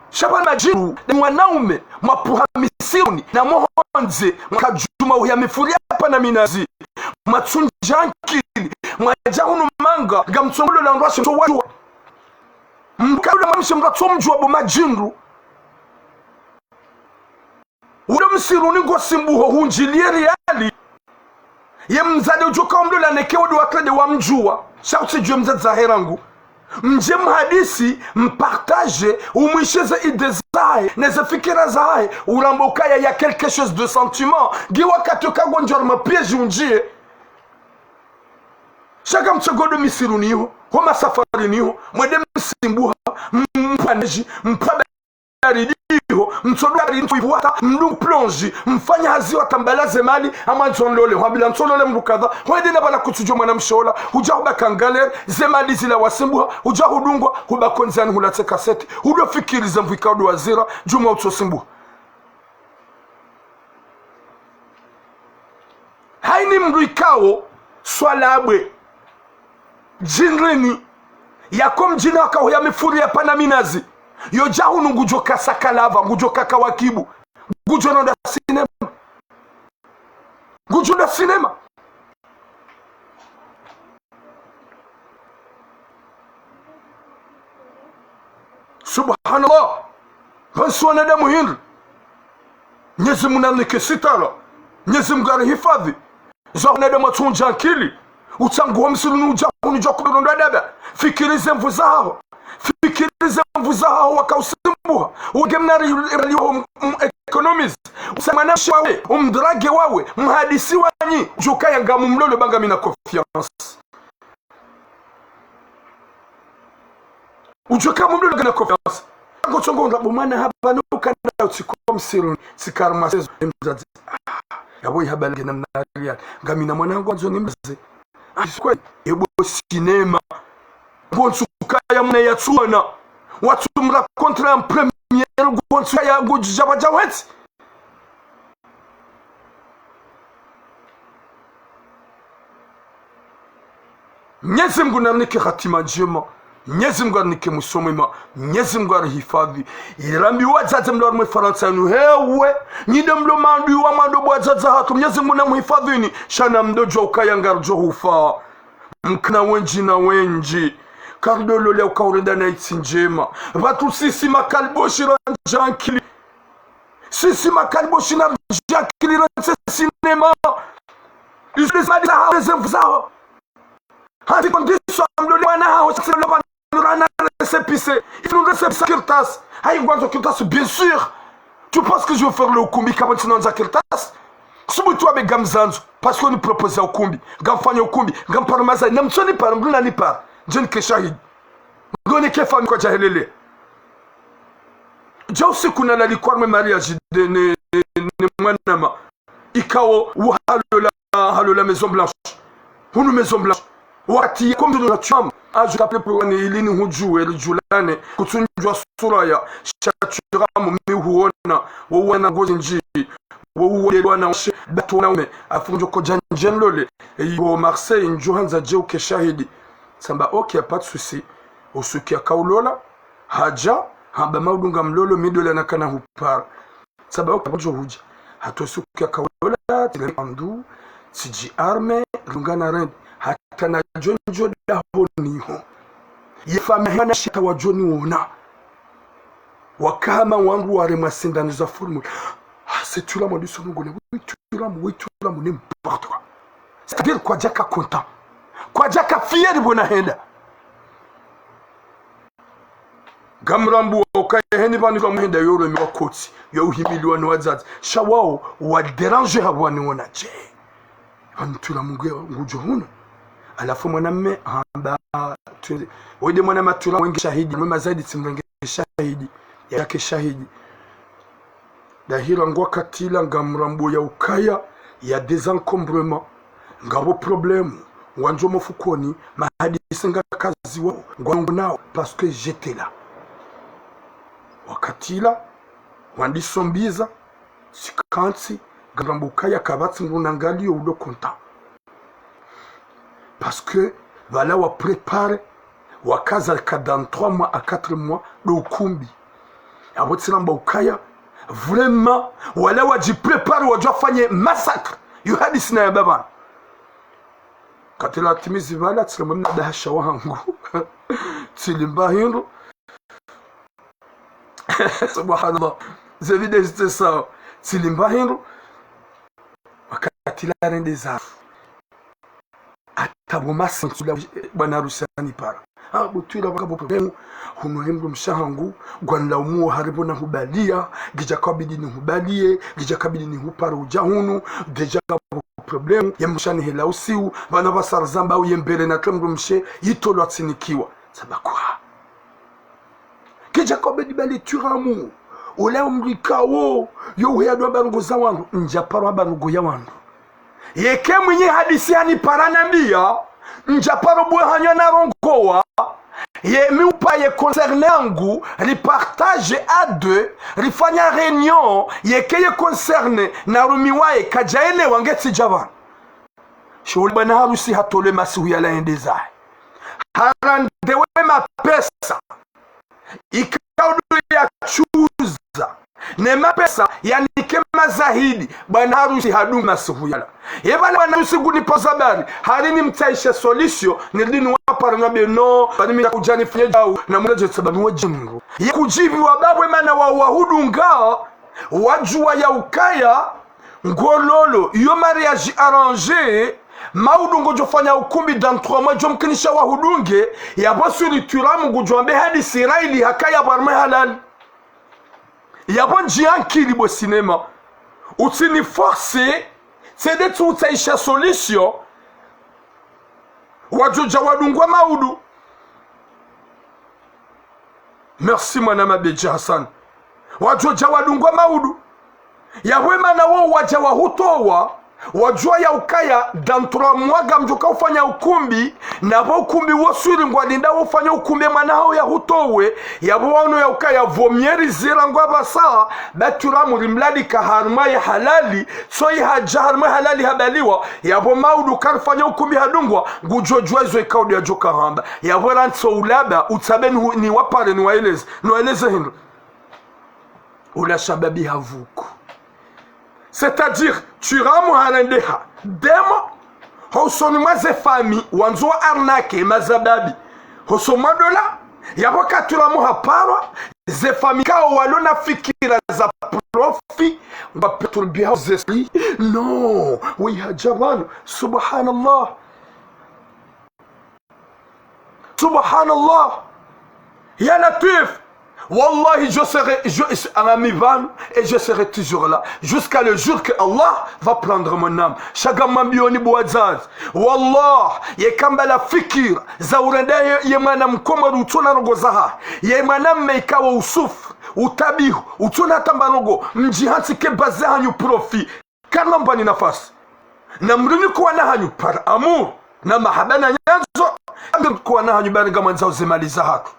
Sha pvanu madjindru, nde mwanaume, mwapuha misiruni, na mwohondze, mwakadjuma uhiya mifuri ya pana minazi, mwatsundja nkili, mwadja hunu manga, ngamtsongolo la ndrwashe mtso wadjuwa. Mkaula mwamshe mdru atsomdjuwa bo madjindru. Ulo msiruni ngo simbuho hundjiliye riali. Ye mdzadze udjo ka umlola neke wado wakrende wamdjuwa. Sha kutsidjuwe mdzadze zahe rangu. Mdje mhadisi, mpartage, umwishe ze idée zahe, ne ze fikira zahe, urambe ukaya ya quelque chose de sentiment. Ngi wakati uka ngondjo harumwa piège undjiye. Sha ka mtsogodo misiruni iho, ho masafarini iho, mwende msimbuha, mpvwa neji, mpvwa baridi iho, mtsodo baridi mtsoipvwata, mdu plonge, mfanya hazi watambala ze mali, amwandzo nlole, hwambila ntsolole mdru kadha, hwende na pvala kutsudjo mwanamshe ola, hudja hubaka ngalère, ze mali zila wasimbuha, hudja hudungwa, hubakwa ndziani hulatse kaseti, hudo fikiri ze mvwika udo wazira, djumwa utsosimbuha. Hayini mndru ikao swala bwe djindrini, yako mdjini haka huya mifuri ya pana minazi, yo dja hunu ngudjo ka sakalava, ngudjo ka kawakibu, ngudjo nonda sinema. Ngudjo nonda sinema. Subhanallah. Pvanu si wanadamu hindri. Mnyezi Mungu narinike sitara. Mnyezi Mungu arihifadhi. Zo wanadamu watsundja ankili. Utsanguha msiruni udja hunu djwa kubirondo adaba. Fikiri ze nvu zahaho. Fikiri ze nvu zahaho waka usimbuha. Uge mna ri, ri, ri, um, um, économise. Usa mwanamshe wawe, umdrage wawe, mhadisi wanyi, djuka ya ngamu mlolo ba ngami na confiance. Udjuka mu mlolo ngami na confiance. Ngo tsongo ndrabo mwana haba no kana utsiko msiruni, tsikari masezo, mdzadze. Ah, yabo ihabali ngena mna riali. Ngami na mwana wangu wandzo ni mze. Ah, c'est quoi ? Ebo sinema. Ngonsuka ya mwana ya tsuona. Watsu mra contrat en première, ngonsuka ya ngodjidja wadja wetsi. Mnyezi Mungu narinike hatima ndjema. Mnyezi Mungu arinike mwiso mwema. Mnyezi Mungu arihifadhi. Irambi wadzadze mlo harimwa Farantsa yinu hewe. Nyi nde mlo maadui wa mwando bo wadzadze hatru. Mnyezi Mungu namuhifadhini. Sha namdodjuwa ukaya ngardjo hufa. Mkana wendji na wendji. Kardjo lolea uka urenda na itsi ndjema. Pvatsu sisi makaliboshi randja ankili. Sisi makaliboshi randja ankili rantse sinema. Izo nde zimadi zahaho, ze nvu zahaho. Hasi kondiso amlole mwana haho, sasi lolo pvanu rana récépissé. Il faut une récépissé kirtas. Hayi ngwandzo kirtas, bien sûr. Tu penses que je vais faire le ukumbi kama tsina ndza kirtas ? Subutu wabe ngamzandzo. Parce que ni propose ya ukumbi. Ngamfanya ukumbi. Ngampara maza. Namtsoni para, mdru nani para. Djeni ke shahidi. Ngoni ke fami kwadja helele. Dja usiku nalali kwa mwe mariage de ne, ne, ne mwanama. Ikao uhalola, halola Maison Blanche. Hunu Maison Blanche. Wakati ya comme de la tuam. Ah, je t'appelle pour wane ili nihudjuwe, ridjulane. Kutsundjwa sura ya sha turamu mi huona. Wo wana ngozi ndji. Wo wana washe, batu wanaume. Afu ndjo kodja ndjeni lole. Eyi bo Marseille, ndjo handza dje uke shahidi. Tsamba, ok, y a pas de souci. Usuku yaka ulola, hadja, hamba maudu ngamlolo, mi dola nakana hupara. Tsamba, ok, apvo djo hudja. Hata usuku yaka ulola, tile andu, tsidji arme, rungana rende. Hata nadjo ndjo dahoni ho. Ye fami hana shita wadjo niona. Wakahama wangu waremwa sindanu za formule. Ah, c'est turamu, du son ngone. Oui, turamu, oui, turamu, n'importe quoi. C'est-à-dire, kwadjaka content. Kwadjaka fier bo nahenda. Ngamrambuwa ukaya heni pvanu turamu henda yoro mi wakotsi. Yo uhimiliwa ni wadzadze. Sha wao, wa déranger hapvo waniona dje. Pvanu turamu nge ngudjo hunu. Halafu mwanamme hamba, tu-, wede mwana maturamu wenge shahidi, mwe mazadi tsimrenge shahidi, yake shahidi. Dahira ngwa katila ngamrambuwa ukaya, y a des encombrements, ngapvo problème, ngwandzo mfukoni, mahadisi ngakaziwao, ngwandzo nao, parce que j'étais là. Wakatila, wandisombiza, tsikantsi, ngamrambuwa ukaya kapvatsi mdru nangaliyo udo content. Parce que, pvala wa préparer, wakaza ka dans trois mois à quatre mois, do ukumbi. Apvo tsiramba ukaya, vraiment, wala wadji préparer, wadjo fanye massacre. Yo hadisi na ya baba. Katila timizi pvala, tsiramba mna dahasha wahangu. Tsilimba hindru. Subhanallah. Ze vidéo zite sawa. Tsilimba hindru. Wakati la rende zafu. Hata bo masensu la bwana harusi hanipara. Ah, bo twila pvaka bo problème. Hunu he mdrumshe wahangu. Ngwanilaumu wo hari pvo nahubaliya. Ngidja kabidi nihubaliye. Ngidja kabidi nihupare udja hunu. Déjà bo problème. Ye mdrumshe hanihela usiu. Pvanu pvasa razamba uye mbere na twe mdrumshe. Yitolwa tsinikiwa. Tsamba kwa. Kedja kabidi bali turamu. Ola umrikawo. Yo uheya dwa barongo za wandru. Ndja paro barongo ya wandru. Yeke mwinyi hadisi hanipara nambiya. Ndja paro bwe hanywa narongowa. Ye mi upa ye concerné yangu. Ripartage à deux. Rifanya réunion. Yeke ye concerné. Narumiwaye. Kadjaelewa nge tsidja pvanu. Shuhuli bwana harusi hatolwe masihu yala yende zahe. Harandewe mapesa. Ikao ndo yatsuza. Ne mapesa yanike mazahidi. Bwana harusi hadunga masihu yala. Ye bwana, bwana harusi ngunipa ze habari. Hari nimtsahishe solution. Nirudi niwapare nambe no. Bani mi kudja nifanye djau. Na mwana djetsa bani wa djimru. Ye kudjibiwa bapvo mana wa wahudunga. Wadjuwa ya ukaya. Ngololo, iyo mariage arrangé, maudu ngodjo fanya ukumbi dans trois mois, djo mkinisha wahudunge, yapvo suri turamu ngudjo wambe hadisi raili hakaya pvo harumwa halali. Yapvo ndji ankili bo cinéma. Utsini forcé, tsende tsi utsahisha solution, wadjo dja wadungwa maudu. Merci, mwana Mabedji Hassan. Wadjo dja wadungwa maudu. Yapvo mana wo wadja wahutowa, wadjuwa ya ukaya dans trois mois ngamdjo ka ufanya ukumbi, na pvo ukumbi wo suri ngwalinda wo ufanya ukumbi mwana hawo yahutowe, yapvo waono ya ukaya pvo mieri zira ngwapvasa, ba turamu rimlalika harumwa ye halali, tso yi hadja harumwa ye halali habaliwa, yapvo maudu karifanya ukumbi hadungwa, ngudjo djuwa izo ikao ndo yadjo kahamba. Yapvo rantso ulaba, utsabe ni, niwapare, niwaeleze, niwaeleze hindru. Ula shababi havuku. C'est-à-dire, turamu harendeha. Demo, hosoni mwa ze famille, wandzo wa arnaquer, mazababi. Hosoni mwa dola, yapvo ka turamu haparwa, ze famille kao walo na fikira za profit, ngwa perturber hao ze esprit. Non, oui, hadja pvanu. Subhanallah. Subhanallah. Ya Latwif. Wallahi, je serai, je, à ma mi vanne, et je serai toujours là. Jusqu'à le jour que Allah va prendre mon âme. Sha ngamwambiyoni bo wadzadze. Wallah, yeka mbala fikira, za urenda ye, ye mwana mkomori utsona ndrongo zahahe. Ye mwana mme ikao usufu, utabihu, utsona tamba ndrongo, mdji hantsi ke baze hanyu profit. Karina mbani nafasi. Na mrunike wana hanyu par amour. Na mahaba na nyandzo. Mrunike wana hanyu bari ngamwandzao ze mali zahatru.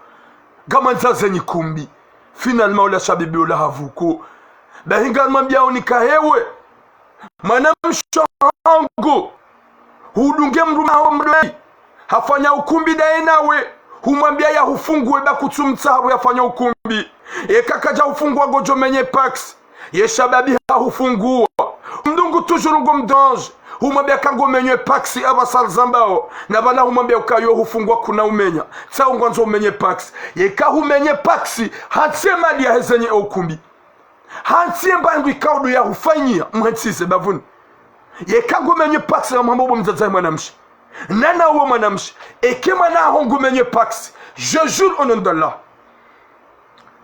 Ngamwandzao ze nyikumbi. Finalement, ula shabibi ula havuku. Bahi ngamwambiyao nikahewe. Mwana mshe hangu. Hudunge mdrume haho mdrwai. Hafanya ukumbi daye nawe. Humwambiya yahufunguwe ba kutsumtsaha pvo yafanya ukumbi. Eka kadja hufunguwa ngodjo menye pax. Ye shababi hahufunguwa. Mdungu toujours ngo mdange. Humwambiya ka ngo menywe pax apvasa rizambao. Na pvala humwambiya ukayo hufunguwa kuna umenya. Tsaho ngwandzo umenye pax. Yeka humenye pax, hantsi ye mali yaheze nye ukumbi. Hantsi ye mbandu ikao ndo yahufanyiya, mhentsize bapvuni. Yeka ngo menywe pax ngamwambo bo mdzadze mwanamshe. Nana uwe mwanamshe. Eke mwana haho ngo menywe pax. Je jure au nom d'Allah.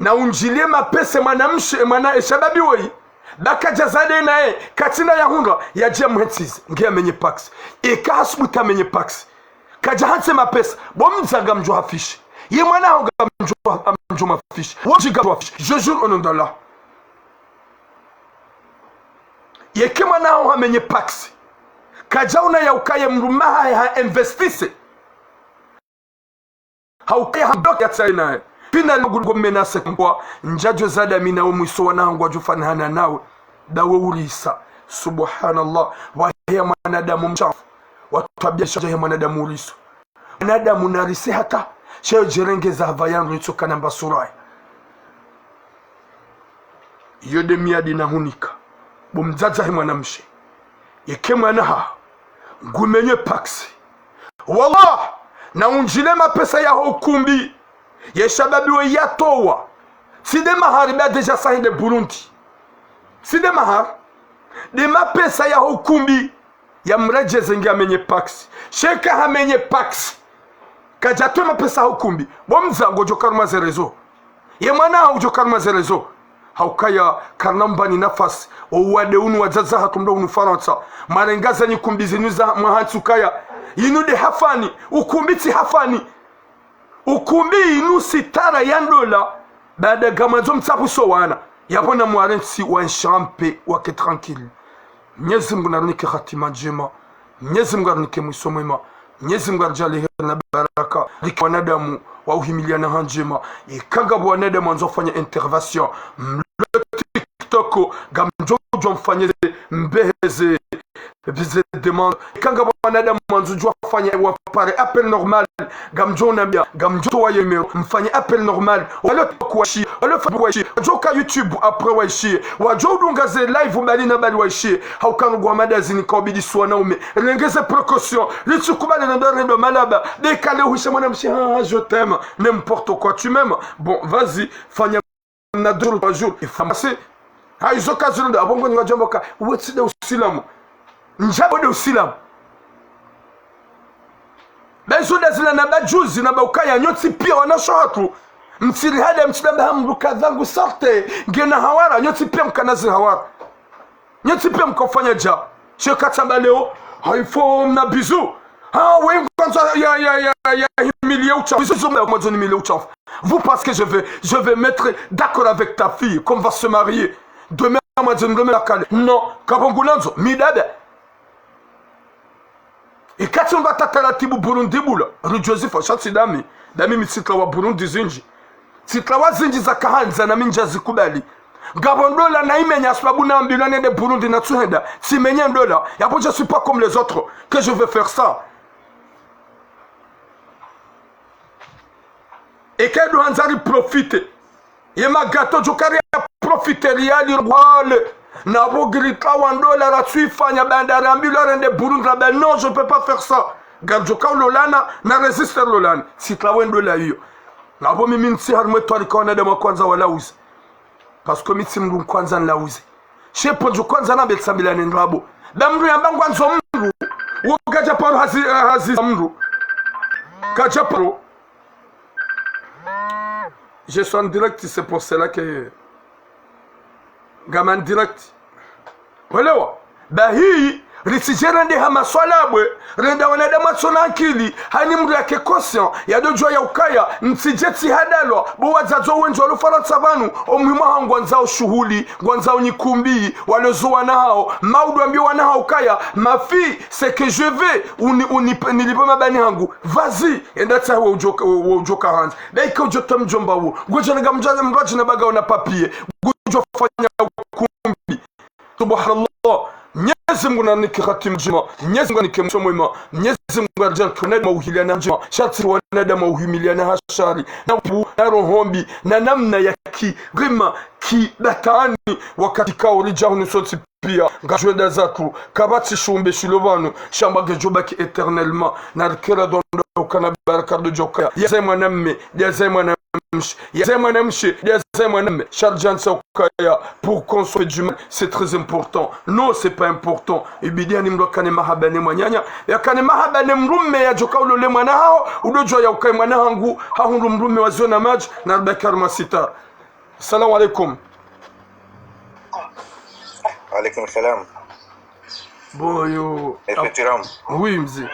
Na undjiliye mapesa mwanamshe, mwana ye shababi woyi. Ba kadja zade naye, katsina yahundra, yadje mhentsize, nge yamenye pax. Eka hasubutu yamenye pax. Kadja hantsi mapesa, bo mdzadze ngamdjo hafishe. Ye mwana haho ngamdjo, ngamdjo mafishe. Wo mdji ngamdjo hafishe. Je jure au nom d'Allah. Yeke mwana haho hamenye pax. Kadja una ya ukaye mdrume hahe ha investise. Hauka ya hamdoki ya tsayi naye. Pina lugu lugu menace kwa ndjadjo zada mi na wo mwiso wana hangu wadjo fanana nawe. Dawe urisa. Subhanallah. Waheya mwanadamu mshafu. Watwabia sha waheya mwanadamu uriso. Mwanadamu narise hata. Sha yo djerengeza hapva yandru itsoka namba sura ya. Iyo nde miadi nahunika. Bo mdzadze he mwanamshe. Yeke mwana haho ngumenywe pax. Wallah, na undjile mapesa yaho ukumbi. Ye shababi we yatowa. Tsi nde mahari ba déjà sahi nde Burundi. Tsi nde mahari. Nde mapesa yaho ukumbi. Yamredjeze nge yamenye pax. Sha eka hamenye pax. Kadja towa mapesa yaho ukumbi. Bo mdzadze ngodjo ka harumwa ze réseaux. Ye mwana haho ngudjo ka harumwa ze réseaux. Haukaya karina mbani nafasi. Wo wade unu wadzadze hatru mdo unu Farantsa. Mwarenga ze nyikumbi zinu za mwahantsi ukaya. Inu nde hafani. Ukumbi tsi hafani. Ukumbi inu sitara ya ndola. Baada ngamwandzo mtsapvuse wana. Yapvo na mwarentsi wa nshampe wake tranquille. Mnyezi Mngu narinike hatima ndjema. Mnyezi Mngu arinike mwiso mwema. Mnyezi Mngu aridjaanliye heri na baraka. Rike wanadamu wa uhimiliana ha ndjema. Eka ngapvo wanadamu wandzo fanya intervention. Mlo TikTok, ngamdjo djuwa mfanye ze, mbeheze. Vous êtes des mendiants. Eka ngapvo wanadamu wandzo djuwa fanya wa pare appel normal, ngamdjo unambia, ngamdjo towa ye numéro, mfanye appel normal. Walo kuwashi, walo fa kuwashi, wadjo ka YouTube après waishiye, wadjo udunga ze live mbali na mbali waishiye. Hauka ngu wa madazini kaubidi si wanaume. Rengeze précaution, ritsi kubali na ndo rendo malaba. Be kale uhisha mwanamshe, ah, je t'aime, n'importe quoi, tu m'aimes. Bon, vas-y, fanya na deux jours, trois jours, il faut passer. Ha, izo kazi ndo, apvo ngo ni wadjamba ka, uwe tsi nde usilamu. Ndjapvo nde usilamu. Be izo nda zila na ba juzi, na ba ukaya, nyontsi pia wanasho hatru. Mtsiri hada, mtsiri amba ha mdru kadha ngu sorte, ngena hawara, nyontsi pia mkana zi hawara. Nyontsi pia mkofanya dja. She katsamba leo, ha, il faut mna bisous. Ha, we ngwandzo ya, ya, ya, ya humilier utshafu. Bisous, zo mna mwandzo ni humilier utshafu. Vous, parce que je vais, je vais mettre d'accord avec ta fille, qu'on va se marier. Demain, mwandzo ni mlome la kale. Non, kapvo ngu nandzo, mi dada. Ikati mba tataratibu Burundi bula, ri Joseph, sha tsi dami, dami mi tsitlawa Burundi zindji. Tsitlawa zindji za kahandza na mi ndja zikubali. Ngapvo ndola na imenya sababu na ambilwa nende Burundi na tsuhenda, tsimenye ndola, yapvo je suis pas comme les autres, que je vais faire ça. Eka ndo handza ri profite. Ye magato djo kari ya profite riali rwale. Na pvo ngiritlawa ndola ratsuifanya bandari ambilwa rende Burundi la ben non, je peux pas faire ça. Ngaridjo ka ulolana, na résister lolana. Tsitlawe ndola iyo. Na pvo mimi ntsi harimwe twarika wanadamu wa kwandza walauze. Parce que mi tsi mdru nkwandza nilauze. She pvo ndjo kwandza nambe tsambilane ndrabo. Ba mdru yamba ngwandzo mdru. Wo kadja paro hazi, hazi mdru. Kadja paro. Je suis en direct, c'est pour cela que ngami en direct. Welewa? Bahi, ritsidje rende ha maswala bwe, renda wanadamu watsona akili, hani mdru yake conscient, yadodjuwa ya ukaya, ntsidje tsihadalwa, bo wadzadze wendji walo Farantsa pvanu, omwimu wahangu ngwandzao shuhuli, ngwandzao nyikumbi, walezo wana hao, maudu ambie wana hao ukaya, ma fille, ce que je veux, uni, uni, nilipe mabani hangu, vas-y, enda tsahe we udjo, we, we udjo kahandza. Daika udjo ta mdjomba wo. Ngudjo nanga mdja, mdru adjina baga una papier. Ngudjo fanya ukumbi. Subhanallah. Mnyezi Mungu nanike hatima ndjema. Mnyezi Mungu nanike mwiso mwema. Mnyezi Mungu aridjaanike wanadamu wauhiliana ndjema. Sha tsi wanadamu wauhimiliana ha shari. Na upu, na roho mbi. Na namna ya ki, rima, ki, batani. Wakati kauri djahunu sontsi pia, ngashwenda zatru, kapvatsi shumbe shilo pvanu, shamba ngedjo baki éternellement, na rikera dondo ukana baraka ndo djo ukaya. Yazae mwanamme, yazae mwanamshe, yazae mwanamshe, yazae mwanamme, sha ridjantsa ukaya, pour qu'on soit du mal, c'est très important. Non, c'est pas important. Ibidi hani mdru akane mahaba ne mwananya, yakane mahaba ne mdrume yadjo ka ulole mwana haho, udodjuwa ya ukaya mwana hangu, hahundru mdrume wa ziyo na madji, na ribaki harumwa sitara. Salamu alaikum. Alaikum salam. Bo yo. Effectivement. Oui, mze.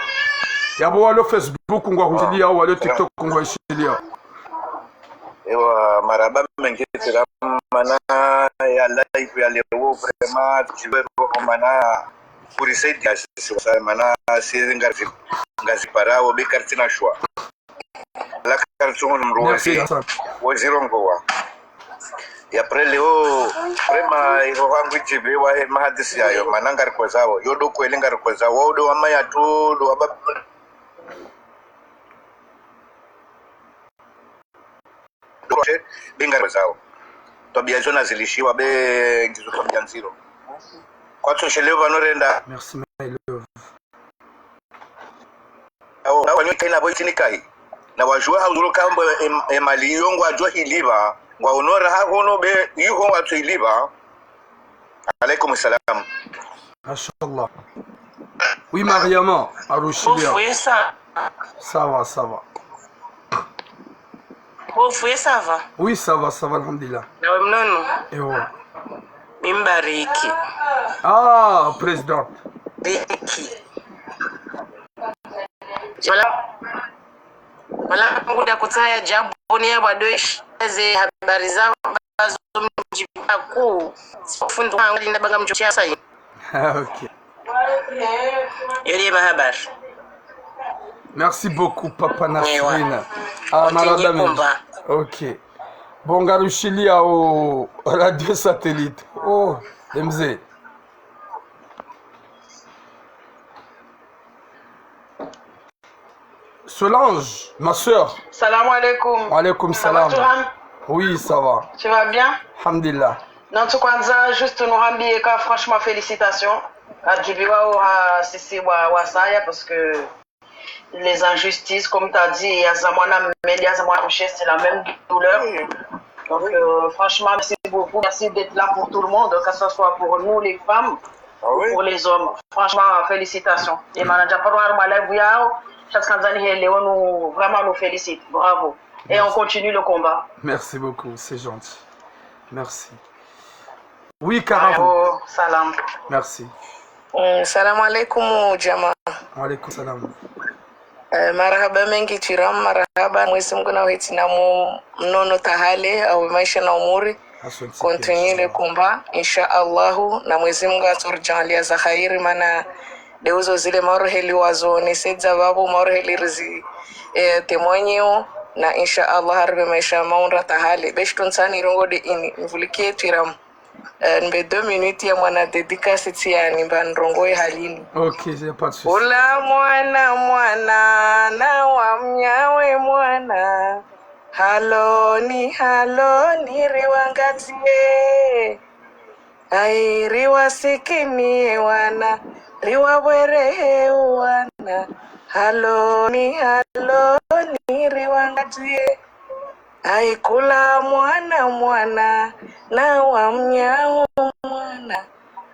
Yapvo walo Facebook ngwahushiliya, walo TikTok ngwahushiliya. Ewa, marahaba mendji tira mana ya live ya leo, vraiment, tu veux mana kurisaidia sisi, mana sisi ngazi, ngazi parao, be karitsina choix. La karitsina mdru. Merci, wozi, Hassan. Wozi rongowa. Ya après leo, vraiment, iho hangu idjibiwa, eh, mahadisi yayo, mana ngarikozao. Yo ndo kweli ngarikozao. Wo ndo wama yatru, ndo waba. Be ngarikozao. Twabia zo nazilishiwa, be ngizo twabia ndziro. Kwatsu shelewa pvanu renda. Merci, my love. Awo, awo, nyo kaina bo itini kai. Na wadjuwa ha udjuro kambo em-, emali iyo ngwadjo hilipva. Ngwa honora ha hono be, iho ngwatsu hilipva. Alaikum salam. Mashallah. Oui, Mariama, arushiliya. Bofu, ça va? Ça va, ça va. Bofu, ça va? Oui, ça va, ça va, alhamdulillah. Nawe mnono? Ewa. Mi Mbariki. Ah, président. Riki. Wala, wala nguda kutsaya djabu ni ya wadweshi ze habari za bazo mdji paku. Sifundu wangu linda banga mdjo ya sayi. Ah, ok. Yo ndiye mahabari. Merci beaucoup, Papa Nasrina. Ewa. Ah, marahaba mendji. Ok. Bon, ngarushiliya o radio satellite. Oh, mze. Solange, ma sœur. Salam alaikum. Wa alaikum salam. Oui, ça va. Tu vas bien ? Alhamdulillah. Donc, kwanza, juste nous rendre ka, franchement, félicitations. Adjibiwa wa sisi wa wasaya, parce que les injustices, comme tu as dit, ya za mwana mme, ya za mwana mshe, c'est la même douleur. Donc, euh, franchement, merci beaucoup. Merci d'être là pour tout le monde, que ce soit pour nous, les femmes, ah oui, pour les hommes. Franchement, félicitations. Et manager, pour avoir ma live, yao, chaque Tanzanie, Léo, nous, vraiment, nous félicite. Bravo. Et on continue le combat. Merci beaucoup, c'est gentil. Merci. Oui, Karafu. Oh, salam. Merci. Mm, salam alaikum, jamaa. Wa alaikum salam. Eh, marahaba mengi Turam, marahaba. Mwenyezi Mungu na uheti na mu mnono tahale, au maisha na umuri. Asante. Continue le combat, insha Allahu. Na Mwenyezi Mungu atsoridjaanlia za khairi, mana ndeuzo zile maroheli wazo nesedza vavo, maroheli rizi eh, témoigner o, na insha Allah harive maisha maundra tahale. Beshi tuntsani rongo de ini, mvulikie Turam. Eh, nimbe deux minutes ya mwana dédicace tsi ya nimba nrongo ye halini. Ok, y a pas de souci. Ula mwana, mwana, na wa mnyawe mwana. Haloni, haloni, riwangazie. Ayi, riwasikini ye wana, riwabwerehe wana. Haloni, haloni, riwangazie. Ayi, kula mwana, mwana, na wa mnyawo mwana.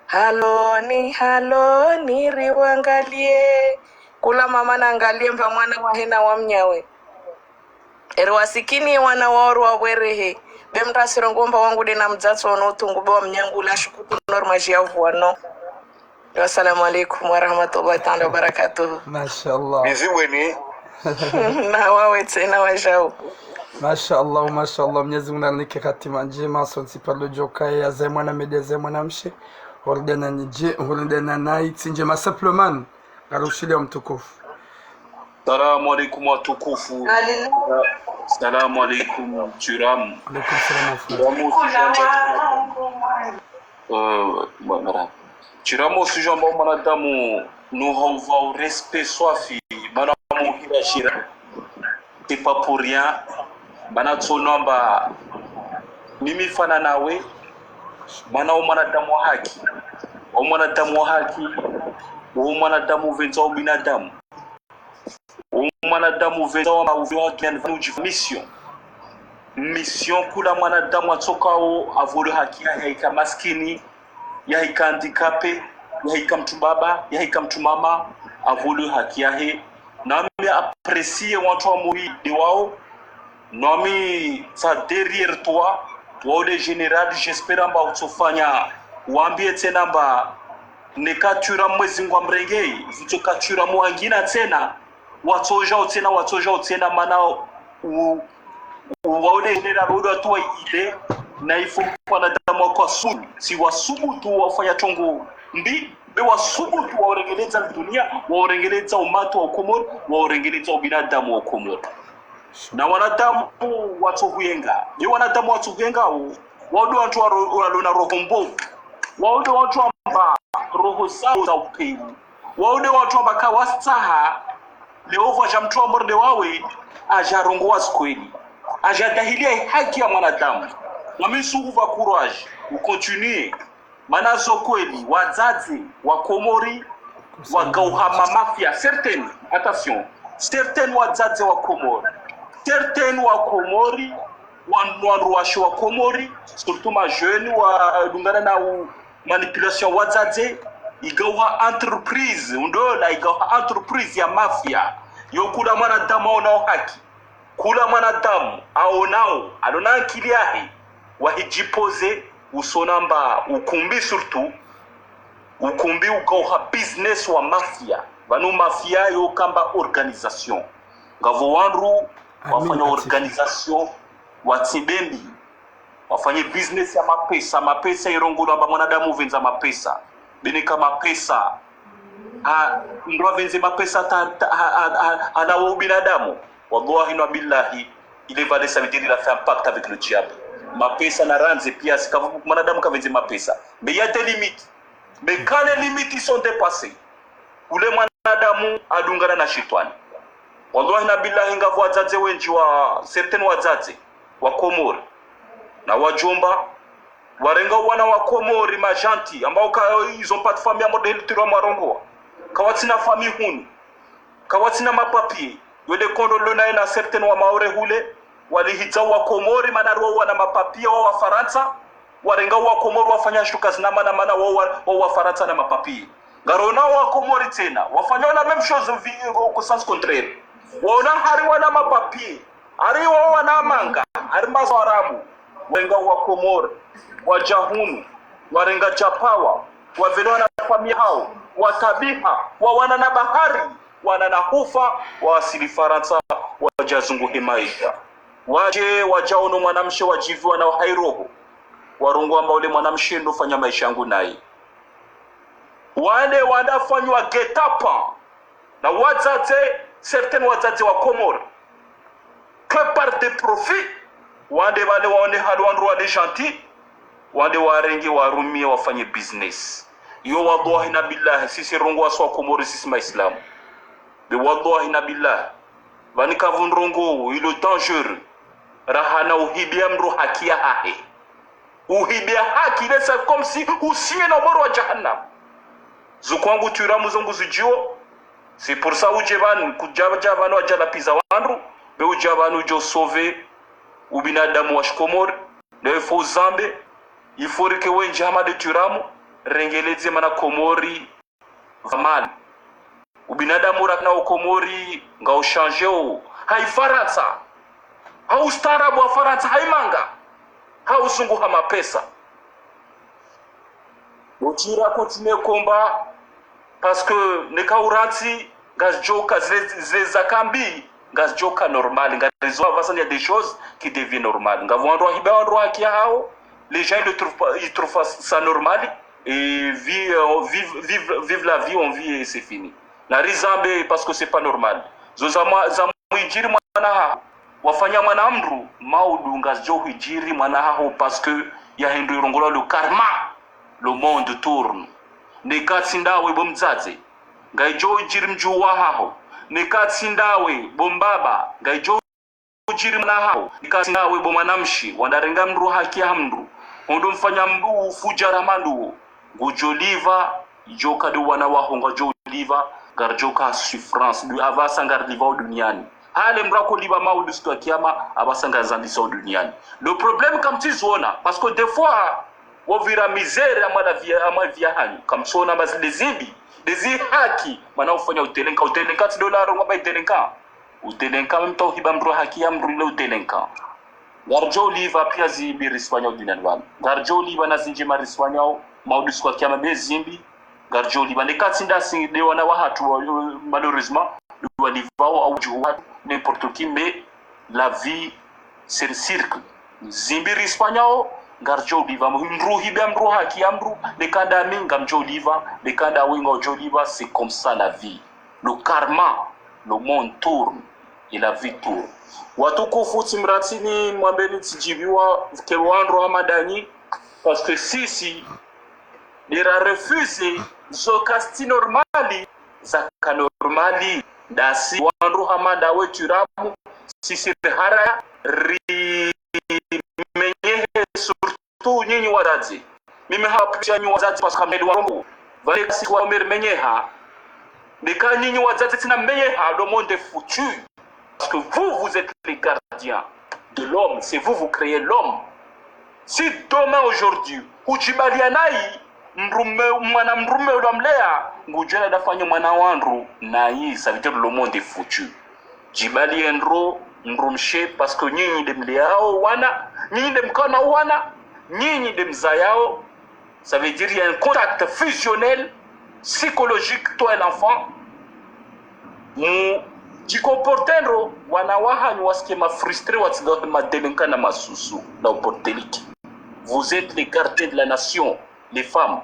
Haloni, haloni, riwangalie. Kula mama nangalie mba mwana wahe na wa mnyawe. Eri wasikini ye wana wao riwabwerehe. Be mndru asirongoe mba wangu de na mdzadze ono utungu be wa mnyangu ula shukuku nori maji ya vuwa no. Wassalamu alaikum warahmatullahi taala wabarakatuh. Mashallah. Bizi weni. Na wawe tsena wajau. Mashallah, mashallah. Mwenyezi Mungu narinike hatima ndjema, sontsi pvalo djoka, ya ze mwana mme, ze mwana mshe. Hurudi na nije, hurudi na nayi, tsi ndjema simplement. Ngarushiliya mtukufu. Salamu alaikum watukufu. Salamu alaikum Turam. Alaikum salam wa rahmatullah. Turam, usijamba mwanadamu no hauva u respect swafi, mana muhira shira. C'est pas pour rien. Mana tsono amba mimi fana nawe, mana o mwanadamu wa haki. O mwanadamu wa haki, o mwanadamu uvendza ubinadamu. O mwanadamu uvendza wa mauvi wa dunia ni vanu ujiva mission. Mission kula mwanadamu atsokao avole haki yahe, yahika maskini, yahika handicapé, yahika mtru baba, yahika mtru mama, avole haki yahe. Nami apprécier wantru wa mori de wao. Nami tsa derrière toi, wao le général, j'espère amba utsofanya, wambie tsena amba neka Turam Mwenyezi Mungu amrenge, zitsoka Turam wangina tsena, watsojao tsena, watsojao tsena, mana u, u, wao le général, wao watu wa ile, na ifo mwanadamu wa kwa subutu, si wasubutu wafanya trongo mbi, be wasubutu waorengeledza dunia, waorengeledza umati wa Komori, waorengeledza ubinadamu wa Komori. Na wanadamu watsohuyenga. Ye wanadamu watsohuyenga wo, wao de wantru waro-, walona roho mbovu. Wao de wantru amba roho zao za upvewu. Wao de wantru amba kawastsaha, leo vwaja mtru wa mori de wawe, aja rongowa zi kweli. Aja dahilia haki ya mwanadamu. Nami nsuhuva courage, u continue. Mana zo kweli, wadzadze wa Komori wagauha ma mafia, certaines, attention, certaines wadzadze wa Komori, certaines wa Komori, wan-, wandru washe wa Komori, surtout ma jeunes wa, dungana na u manipulation wadzadze, igauha entreprise, undola igauha entreprise ya mafia, yo kula mwanadamu aonao haki. Kula mwanadamu aonao, alona ankili yahe, wahijipoze, usona amba ukumbi surtout, ukumbi ukauha business wa mafia. Vanu mafia yo kamba organisation. Ngavo wandru wafanya organisation, watsi be mbi. Wafanye business ya mapesa, mapesa irongolwa amba mwanadamu uvendza mapesa. Be neka mapesa. Ha, mndru avendze mapesa ta, ta, ha, ha, ha, halawa ubinadamu. Wallahi na billahi, il est valé, ça veut dire il a fait un pacte avec le diable. Mapesa na randze pia, si kavu mwanadamu kavendze mapesa. Mais il y a des limites. Mais quand les limites sont dépassées, ule mwanadamu adungana na shetwani. Wallahi na billahi, ngapvo wadzadze wendji wa certains wadzadze wa Komori na wadjomba, warenga wana wa Komori, madjanti, ambao ka, ils ont pas de famille, ambao de heli tiro mwarongoa. Kawatsina famille hunu. Kawatsina mapapier. Yo de kondo lo naye na certains wa Maore hule, walihidza wa Komori, mana riwa wana mapapier wa Wafarantsa, warenga wa Komori wafanya shuka zina mana mana wa, wa, wa Wafarantsa na mapapier. Ngarona wa Komori tsena, wafanya la même chose vi-, au sens contraire. Waona hari wana mapapier, hari wa wana manga, hari mazwarabu, warenga wa Komori, wadja hunu, warenga djapawa, wavelewa na famille hao, watabiha, wawana na bahari, wana na hufa, wawasili Farantsa, wadja zunguhe maisha. Wadje, wadja ono mwanamshe wadjiviwa na uhai roho. Warongoa amba ule mwanamshe ndo fanya maisha yangu naye. Wale wandafanywa guet-apens na wadzadze, certains wadzadze wa Komori. Que par des profits, wande wale waone hali wandru wale gentil, wande warenge warumie wafanye business. Yo wallahi na billahi, sisi rongoa swa Komori sisi maislamu. Be wallahi na billahi, vani kapvo ndrongoo ilo dangereux, rahana uhibia mndru haki yahahe. Uhibia haki ile c'est comme si usinywe na uboro wa jahannam. Zo kwangu twiramu zo nguzidjuo. C'est pour ça udje vanu, kudja dja vanu wadja lapviza wandru, be udja vanu udjo sauver ubinadamu wa shikomori. Nde il faut uzambe, il faut rike wendji hama de twiramu, rengeledze mana Komori pvamali. Ubinadamu rakana Ukomori ngaushangeo. Hai Farantsa. Hau ustaarabu wa Farantsa, hai manga. Hau zunguha mapesa. Bo tsi ra continuer combat, parce que neka urantsi, ngazidjoka zile, zile zakambi, ngazidjoka normal, ngarizo avancer, il y a des choses qui deviennent normales. Ngapvo wandru wahiba wandru haki yahao, les gens ils le trouvent pas, ils trouvent pas ça normal, et vi-, euh, vive, vive, vive la vie, on vit et c'est fini. Narizambe, parce que c'est pas normal. Zo za mwa-, za mwidjiri mwana haho, wafanya mwana mndru, maudu ngazidjo hwidjiri mwana haho, parce que ya hindru irongolwa le karma, le monde tourne. Neka tsi ndawe bo mdzadze, ngaidjo hwidjiri mdjuhu wahaho. Neka tsi ndawe bo mbaba, ngaidjo hwidjiri mwana haho. Neka tsi ndawe bo mwanamshe, wandarenga mndru haki ya mndru, hondo mfanya mbu ufudjara manduo, ngudjo liva, idjoka de wana waho ngwadjo liva, ngaridjoka souffrance, du avasa ngarilivao duniani. Hale mndru ako liva maudu siku ya kiyama, avasa ngarizandisao duniani. Le problème kamtsiziona, parce que des fois, wovira misère ama la vie, ama vie hanyu, kamtsiona amba zile zimbi, de zi haki, mana ufanya udelinquant, udelinquant tsi dola rongo amba udelinquant. Udelinquant, même ta uhiba mndru haki ya mndru ile udelinquant. Ngaridjo liva pia zimbi risifanyao duniani vanu. Ngaridjo liva na zindjema risifanyao, maudu siku ya kiyama be zimbi. Ngaridjo liva. Neka tsi ndasi de wana wahatru wa, malheureusement, walivao au djuhu wahatru, n'importe qui, mais la vie, c'est le cirque. Zimbi risifanyao, ngaridjo liva. Mndru hiba mndru haki ya mndru, neka ndami ngamdjo liva, neka ndawe ngaudjo liva, c'est comme ça la vie. Le karma, le monde tourne et la vie tourne. Watukufu, tsimratsini mwambeni tsidjiviwa ke wandru hama ndanyi, parce que sisi, nira refuser zo kasti normali, zaka normali, ndasi wandru hama ndawe twiramu, sisi riharaya, rimenyehe surtout tu nyinyi wadzadze. Mimi hapusha nyinyi wadzadze parce que meli wa Komori. Vale kasi wa Komori menyeha. Neka nyinyi wadzadze tsina menyeha, le monde est foutu. Parce que vous, vous êtes les gardiens de l'homme. C'est vous, vous créez l'homme. Si demain, aujourd'hui, hudjibalia nayi, mdrume, mwana mdrume ulwa mlea, ngudjela dafanya mwana wandru, nayi, ça veut dire le monde est foutu. Djibaliye ndro, mdrumshe, parce que nyinyi nde mleao wana, nyinyi nde mkana wana, nyinyi nde mzayao. Ça veut dire il y a un contact fusionnel, psychologique, toi et l'enfant. Mudjikomporte ndro, wana wahanyu wasike ma frustrés, watsidjoke ma délinquants na masusu, na uporteliki. Vous êtes les gardiens de la nation, les femmes.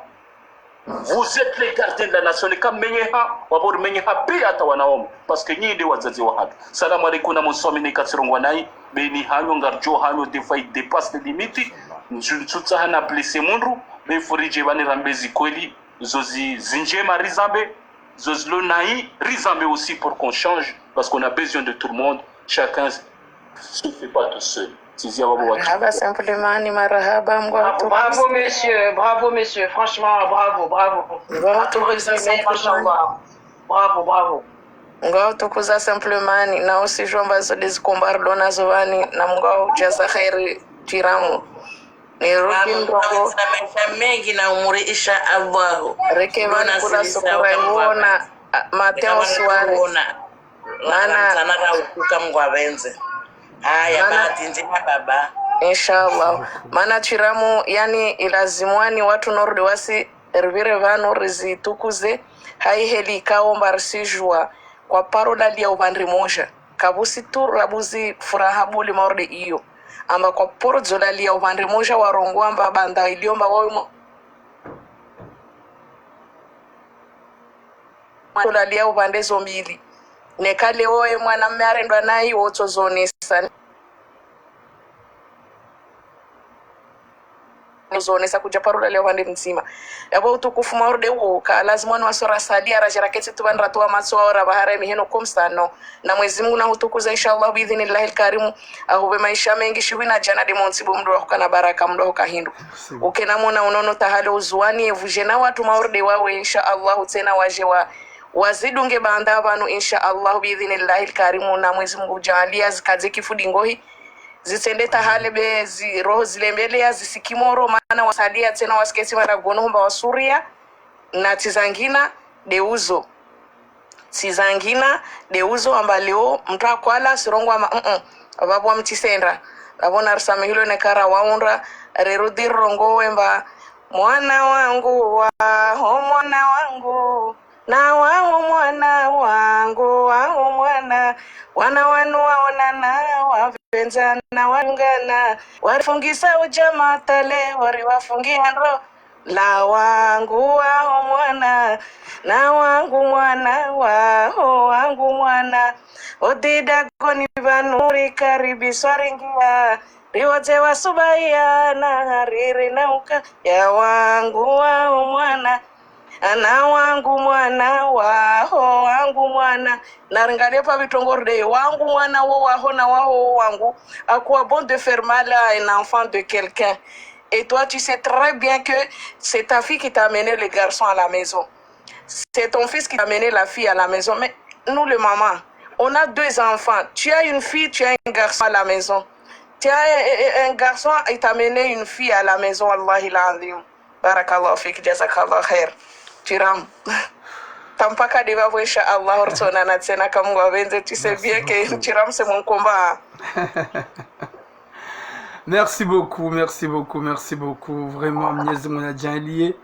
Vous êtes les gardiens de la nation. Neka menyeha, wabo rimenyeha pia hata wanawaume. Parce que nyinyi nde wadzadze wahatru. Salamu alaikum na monswami neka tsirongoa nayi. Beni hanyu, ngaridjo hanyu, des fois il dépasse les limites. Ntsu-, ntsutsaha na blesser mundru. Be furije bani rambe zi kweli. Zo zi, zindjema rizambe. zo zilo nayi, rizambe aussi pour qu'on change, parce qu'on a besoin de tout le monde, chacun se fait pas tout seul. Sizia wabo watu. Marahaba Saint Mpulemani, marahaba, Mngu Bravo, ahutukuze. Bravo, monsieur, bravo, monsieur, franchement, bravo, bravo. Mngu ahutukuze Saint Mpulemani. Bravo, bravo. Mngu ahutukuze Saint Mpulemani, na usidjuwa amba zo de zikomba ridona zo vani, na Mngu ahudjaza kheri Twiramu. Nirudi ndroko. Maisha mengi na umri, insha Allah. Reke vani kula sukura iwona, a, matin au soir. Mana sana ra ukuka Mngu avenze. Haya, bahati njema baba. Inshallah. Mana Twiramu, yani, ilazimu wani wandru narudi wasi rivire vanu rizitukuze, hayi heli ikao amba risidjuwa, kwaparo laliya upvandre moja. Kapvatsi tu rabuzi furaha bule mauri de iyo. Amba kwaparo dzo laliya upvandre moja warongowa amba banda iliyo amba wawe mo laliya upvandre zo mbili. Neka leo ye mwanamme arendwa nayi, wotso zonesa. Zonesa kudja paro laliya upvandre mdzima. Yapvo utukufu mauri de uwo, ka lazimu wani wasora saliya, radjera ketsi tu vani ratowa matso wao rapvahara miheno comme ça, non. Na Mwezi Mngu nahutukuze, inshallah, biidhnillahil karimu. Ahupve maisha mengi, shihwi na djana de montsi bo mndru wahukana baraka, mndru wahuka hindru. Ukena mwana unono tahale uzuwani, evuje na wandru mauri de wawe, insha Allah, tsena wadje wa, wazidunge banda pvanu, insha Allah, biidhnillahil karimu, na Mwezi Mngu udjaaliya zikadze kifu dingohi, zitsende tahale be zi, roho zilembeleya zisi Kimoro, mana wasaliya tsena wasiketsi maragono humba wasuria, na tsi zangina de uzo. Tsi zangina de uzo amba leo mndru akwala sirongowa amba, mm, mm. Apvapvo mtsisendra. Apvo narisamihilwe neka rawaundra, rirudi rirongowe amba, mwana wangu waho, mwana wangu, na waho mwana wangu, waho mwana. Wana wanu waonana, wapvendzana, waungana, warifungisa udja matale, wariwafungia ndro. La wangu waho mwana, na wangu mwana, waho wangu mwana. Odida goni pvanu rikaribiswa ringia, riwodze wasubahiya na hariri na uka, ya wangu waho mwana, ana wangu mwana, waho wangu mwana. Naringaliye pva vitrongo ride, wangu mwana wo, waho na waho wo wangu. À quoi bon de faire mal à un enfant de quelqu'un? Et toi, tu sais très bien que c'est ta fille qui t'a amené le garçon à la maison. C'est ton fils qui t'a amené la fille à la maison. Mais nous, les mamans, on a deux enfants. Tu as une fille, tu as un garçon à la maison. Tu as un, un, un garçon, il t'a amené une fille à la maison, wallahi l'azim. Barakallahu fik, jazakallahu khair. Twiramu. Tampaka de pvapvo, insha Allah, ritsonana tsena ka Mngu avendze, tu sais bien que Twiramu, c'est mon combat. Merci beaucoup, merci beaucoup, merci beaucoup. Vraiment, Mwenyezi Mungu nadjaanliye.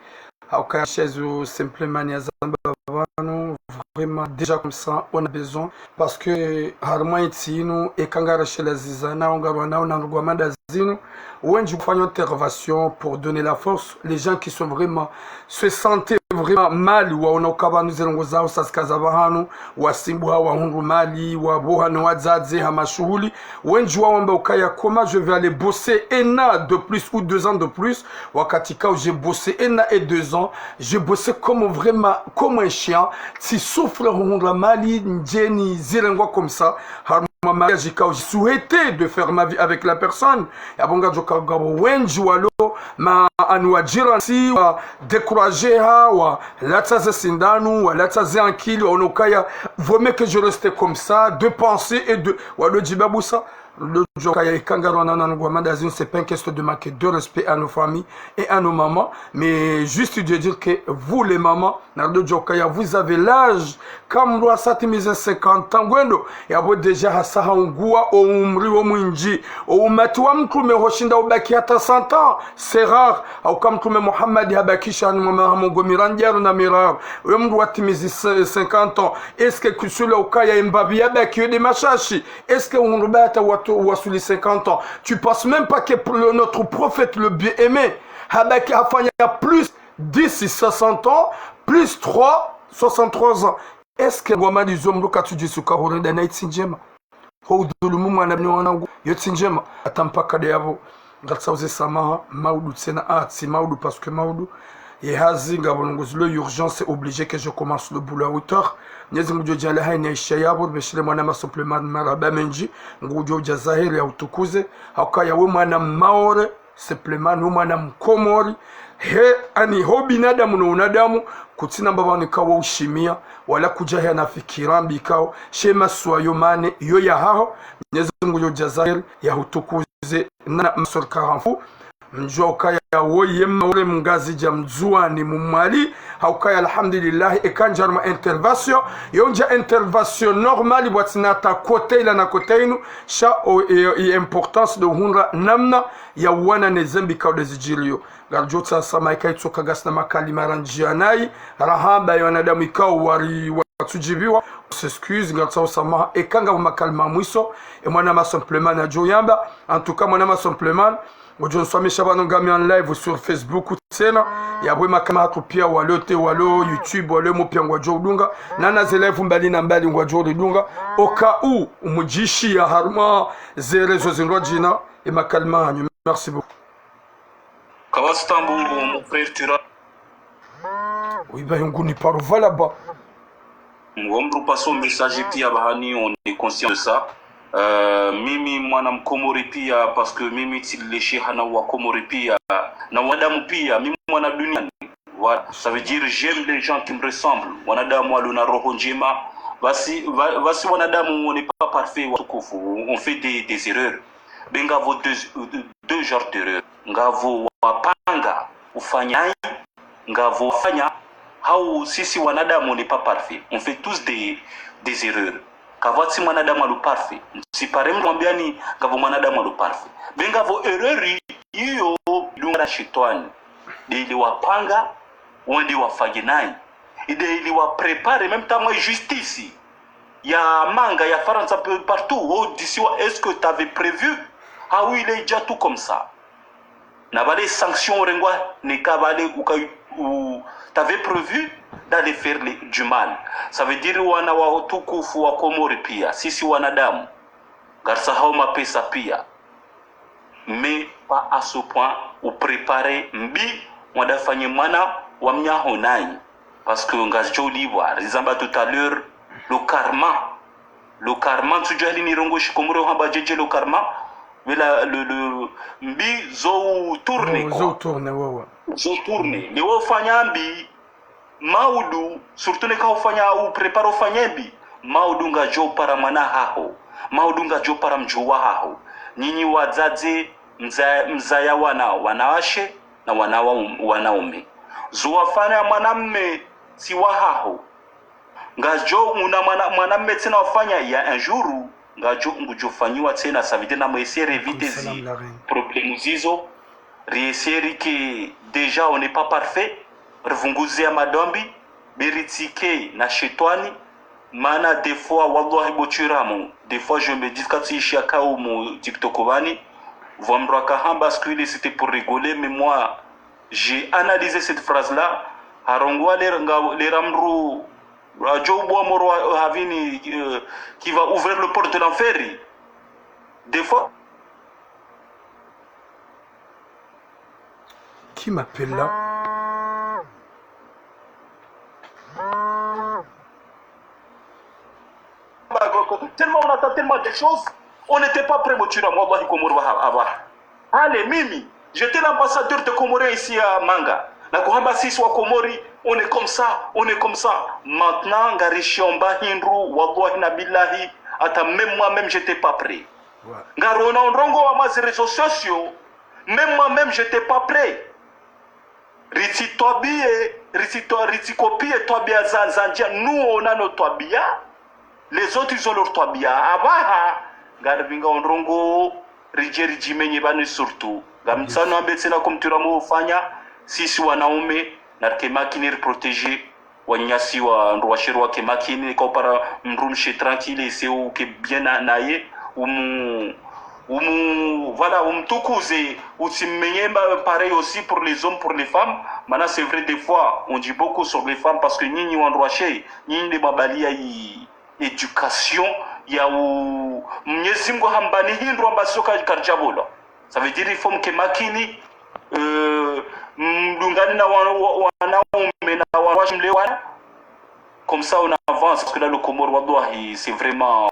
Hauka chaise simplement ya zamba pvanu. Vraiment, déjà comme ça, on a besoin. Parce que, harimwa yentsi yinu, eka ngarisheleziza na, ngarwanao na, na ndrugwa mada zinu. Wendji hufanya intervention pour donner la force. Les gens qui sont vraiment, se sentent vraiment mal, waona uka pvanu ze ndrongoo zao sazikaza pvahanu, wasimbuha, wahundru mali, wapvoha no wadzadze ha mashuhuli. Wendji wawamba ukaya, comment je vais aller bosser un an de plus ou deux ans de plus, wakati kao j'ai bossé un an et deux ans, j'ai bossé comme vraiment, comme un chien, tsi souffre huhundra mali, ndjeni zirengwa comme ça, harimwa mariage kao j'ai souhaité de faire ma vie avec la personne. Yapvo ngadjo ka ngapvo wendji walo, ma ani wadjirani, wa décourager ha, walatsa ze sindanu, walatsa ze ankili, waona ukaya, vaut mieux que je reste comme ça, de penser et de, walo djibabusa. Ridjua ukaya eka ngarwanao na ndrugwa mada zinu, c'est pas une question de manque de respect à nos familles et à nos mamans, mais juste de dire que vous les mamans, naridjua ukaya vous avez l'âge, ka mndru hasatimiza cinquante ans ngwendo, yapvo déjà hasa haunguwa o umri wo mwindji, o umati wa mtrume hoshinda ubaki hata cent ans, c'est rare. Hauka mtrume Muhammad habakisha ni mwa maha mengo miraru na miraru. Oyo mndru watimizi cinquante ans. Est-ce que kusula ukaya embapvi yabaki yo de mashashi? Est-ce que uhundru bata watu wasuli cinquante ans? Tu penses même pas que pour le, notre prophète le bien-aimé, habaki hafanya plus dix, soixante ans, plus trois, soixante-trois ans. Est-ce que ngwamalizo mndru katsudjisuka hurenda na itsi ndjema? Ho udhulumu mwana ni wanangu, yo tsi ndjema. Hata mpaka de yapvo, ngatsauze samaha, maudu tsena, ah, tsi maudu, parce que maudu, Ye hazi ngapvo nungu zilo urgent, c'est obligé que je commence le boulot à huit heures. Mnyezi Mungu ngudjo djaaliya hayina isha yapvo, ripveshele mwanama Sumpleman marahaba mendji, ngudjo udja zaheri ya utukuze, hauka yawe mwana Maore, Sumpleman, we mwana Mkomori, he, ani ho binadamu no unadamu, kutsina mbapvi nikao ushimiya, wala kudja hena fikira mbi ikao, she maswayo mane, yo yahaho, Mnyezi Mungu ngudjo udja zaheri ya utukuze, nana maswali karamfu, mdjuwa ukaya woye Maore Mngazidja Mndzuwani Mmwali, haukaya alhamdulillah, eka ndja harumwa intervention, yo ndja intervention normale, pvwatsina hata côté ila na côté inu, sha o, e, e importance de hundra namna ya uwana ne zembi ikao de zidjiriyo. Ngaridjo utsaha swamaha eka itsoka ngasina makalima randjiya nayi, rahamba ya wanadamu ikao wari watsudjibiwa, on s'excuse, ngaritsaho swamaha, eka ngapvo makalima mwiso, e mwanama Sumpleman yadjo yamba, en tout cas mwanama Sumpleman, ngudjo nswamisha pvanu ngami en live sur Facebook tsena, yapvo e makalima hatru piya walo te, walo YouTube, walo mo piya ngwadjo udunga, nana ze live mbali na mbali ngwadjo ridunga, au cas où, umudjishiya harumwa ze réseaux zindru djina, e makalima hanyu. Merci beaucoup. Kawastambu, mon frère Tura. Oui, ben, nguni paro valaba. Ngo mdru paso message piya bahani, on est conscient de ça. Euh, mimi mwana Mkomori piya, parce que mimi tsilesheha na Wakomori piya, na wanadamu piya, mimi mwana duniani. Voilà, ça veut dire j'aime les gens qui me ressemblent. Wanadamu walona roho ndjema. Basi, ba-, basi wanadamu, on n'est pas parfait, watukufu. On fait des, des erreurs. Be ngapvo deux, deux genres d'erreurs. Ngapvo wapanga ufanya nayi, ngapvo wafanya hau, sisi wanadamu n'est pas parfait. On fait tous des, des erreurs. Kapvatsi mwanadamu alo parfait. Mtsipare mdru mwambiani ngapvo mwanadamu alo parfait. Be ngapvo erreur iyo idungwa na shetwani. De ile wapanga, wende wafanye nayi. Ide ili wa préparer, même tamwe justice ya manga ya Farantsa, peu partout, wo disiwa, est-ce que t'avais prévu? Ah oui, il est déjà tout comme ça. Na pvale sanction urengwa, neka pvale uka, u, t'avais prévu d'aller faire le, du mal. Ça veut dire wana watukufu wa Komori piya, sisi wanadamu, ngarisahao mapesa piya. Mais pas à ce point, u préparer mbi, wanda fanye mwana wa mnyaho nayi. Parce que ngazidjo ulipvwa, rizamba tout à l'heure, le karma. Le karma, ntsudjuwa heli nirongowe shikomori uhamba djedje le karma. Wela le, le, mbi zo tourner, quoi. Zo tourner, ouais, ouais. Zo tourner. Leo ufanya mbi, maudu, surtout neka ufanya, u préparer ufanye mbi, maudu ngadjo para mwana haho, maudu ngadjo para mdjuhu wahaho. Nyinyi wadzadze, mza-, mzaya wana, wanawashe na wana wa-, wanaume. Zo wafanya mwanamme tsi wahaho. Ngadjo, una mwana, mwanamme tsena wafanya ya un jour, ngadjo, ngudjo fanyiwa tsena, ça veut dire na mwese réviter zi problème zizo. Rieseri que déjà on n'est pas parfait, rivunguze ya madhambi, be ritsike na shetwani, mana des fois, wallahi, bo Turamu, des fois je me dis, katsi ishi akao mu TikTok bani, vwa mdru akahamba, est-ce que c'était pour rigoler, mais moi, j'ai analysé cette phrase-là, harongowa lera nga, lera mdru, radjo ubwa moro wa, havini, euh, qui va ouvrir le porte de l'enfer. Des fois, qui m'appelle là? Tellement on attend tellement de choses, on n'était pas prêt, bo Turamu, wallahi, Komori wa ha-, aba. Allez, mimi, j'étais l'ambassadeur de Comores ici à Manga. Na kuhamba sisi wa Komori, on est comme ça, on est comme ça. Maintenant, ngarishiomba hindru, wallahi na billahi, hata même moi-même, j'étais pas prêt. Ouais. Ngarona ondrongo wa mazi réseaux sociaux, même moi-même, j'étais pas prêt. Ritsi twabiye, ritsi twa-, ritsi kopiye twabiya za, za ndja, nous on a nos twabiya, les autres ils ont leur twabiya. Abaha, ngaripvinga ondrongo, ridje ridjimenye bani surtout. Ngamtsano ambe tsena ko mtura mo ufanya, sisi wanaume, narike makini riprotéger wanyasi wa ndru washe ri wake makini, ka upara mdrumshe tranquille, ese uke bien na, naye, umu, umu, voilà, umtukuze, utsimmenye mba pareil aussi pour les hommes, pour les femmes. Mana c'est vrai, des fois, on dit beaucoup sur les femmes, parce que nyinyi wandru washe, nyinyi nde mabaliya yi éducation ya u, Mnyezi Mngu hambani hindru amba sio ka, karidjabolwa. Ça veut dire, il faut mke makini, euh, mdungane na wa-, wa-, wanaume na wanawashe mlewana. Comme ça, on avance. Parce que là, le Comores, wallahi, c'est vraiment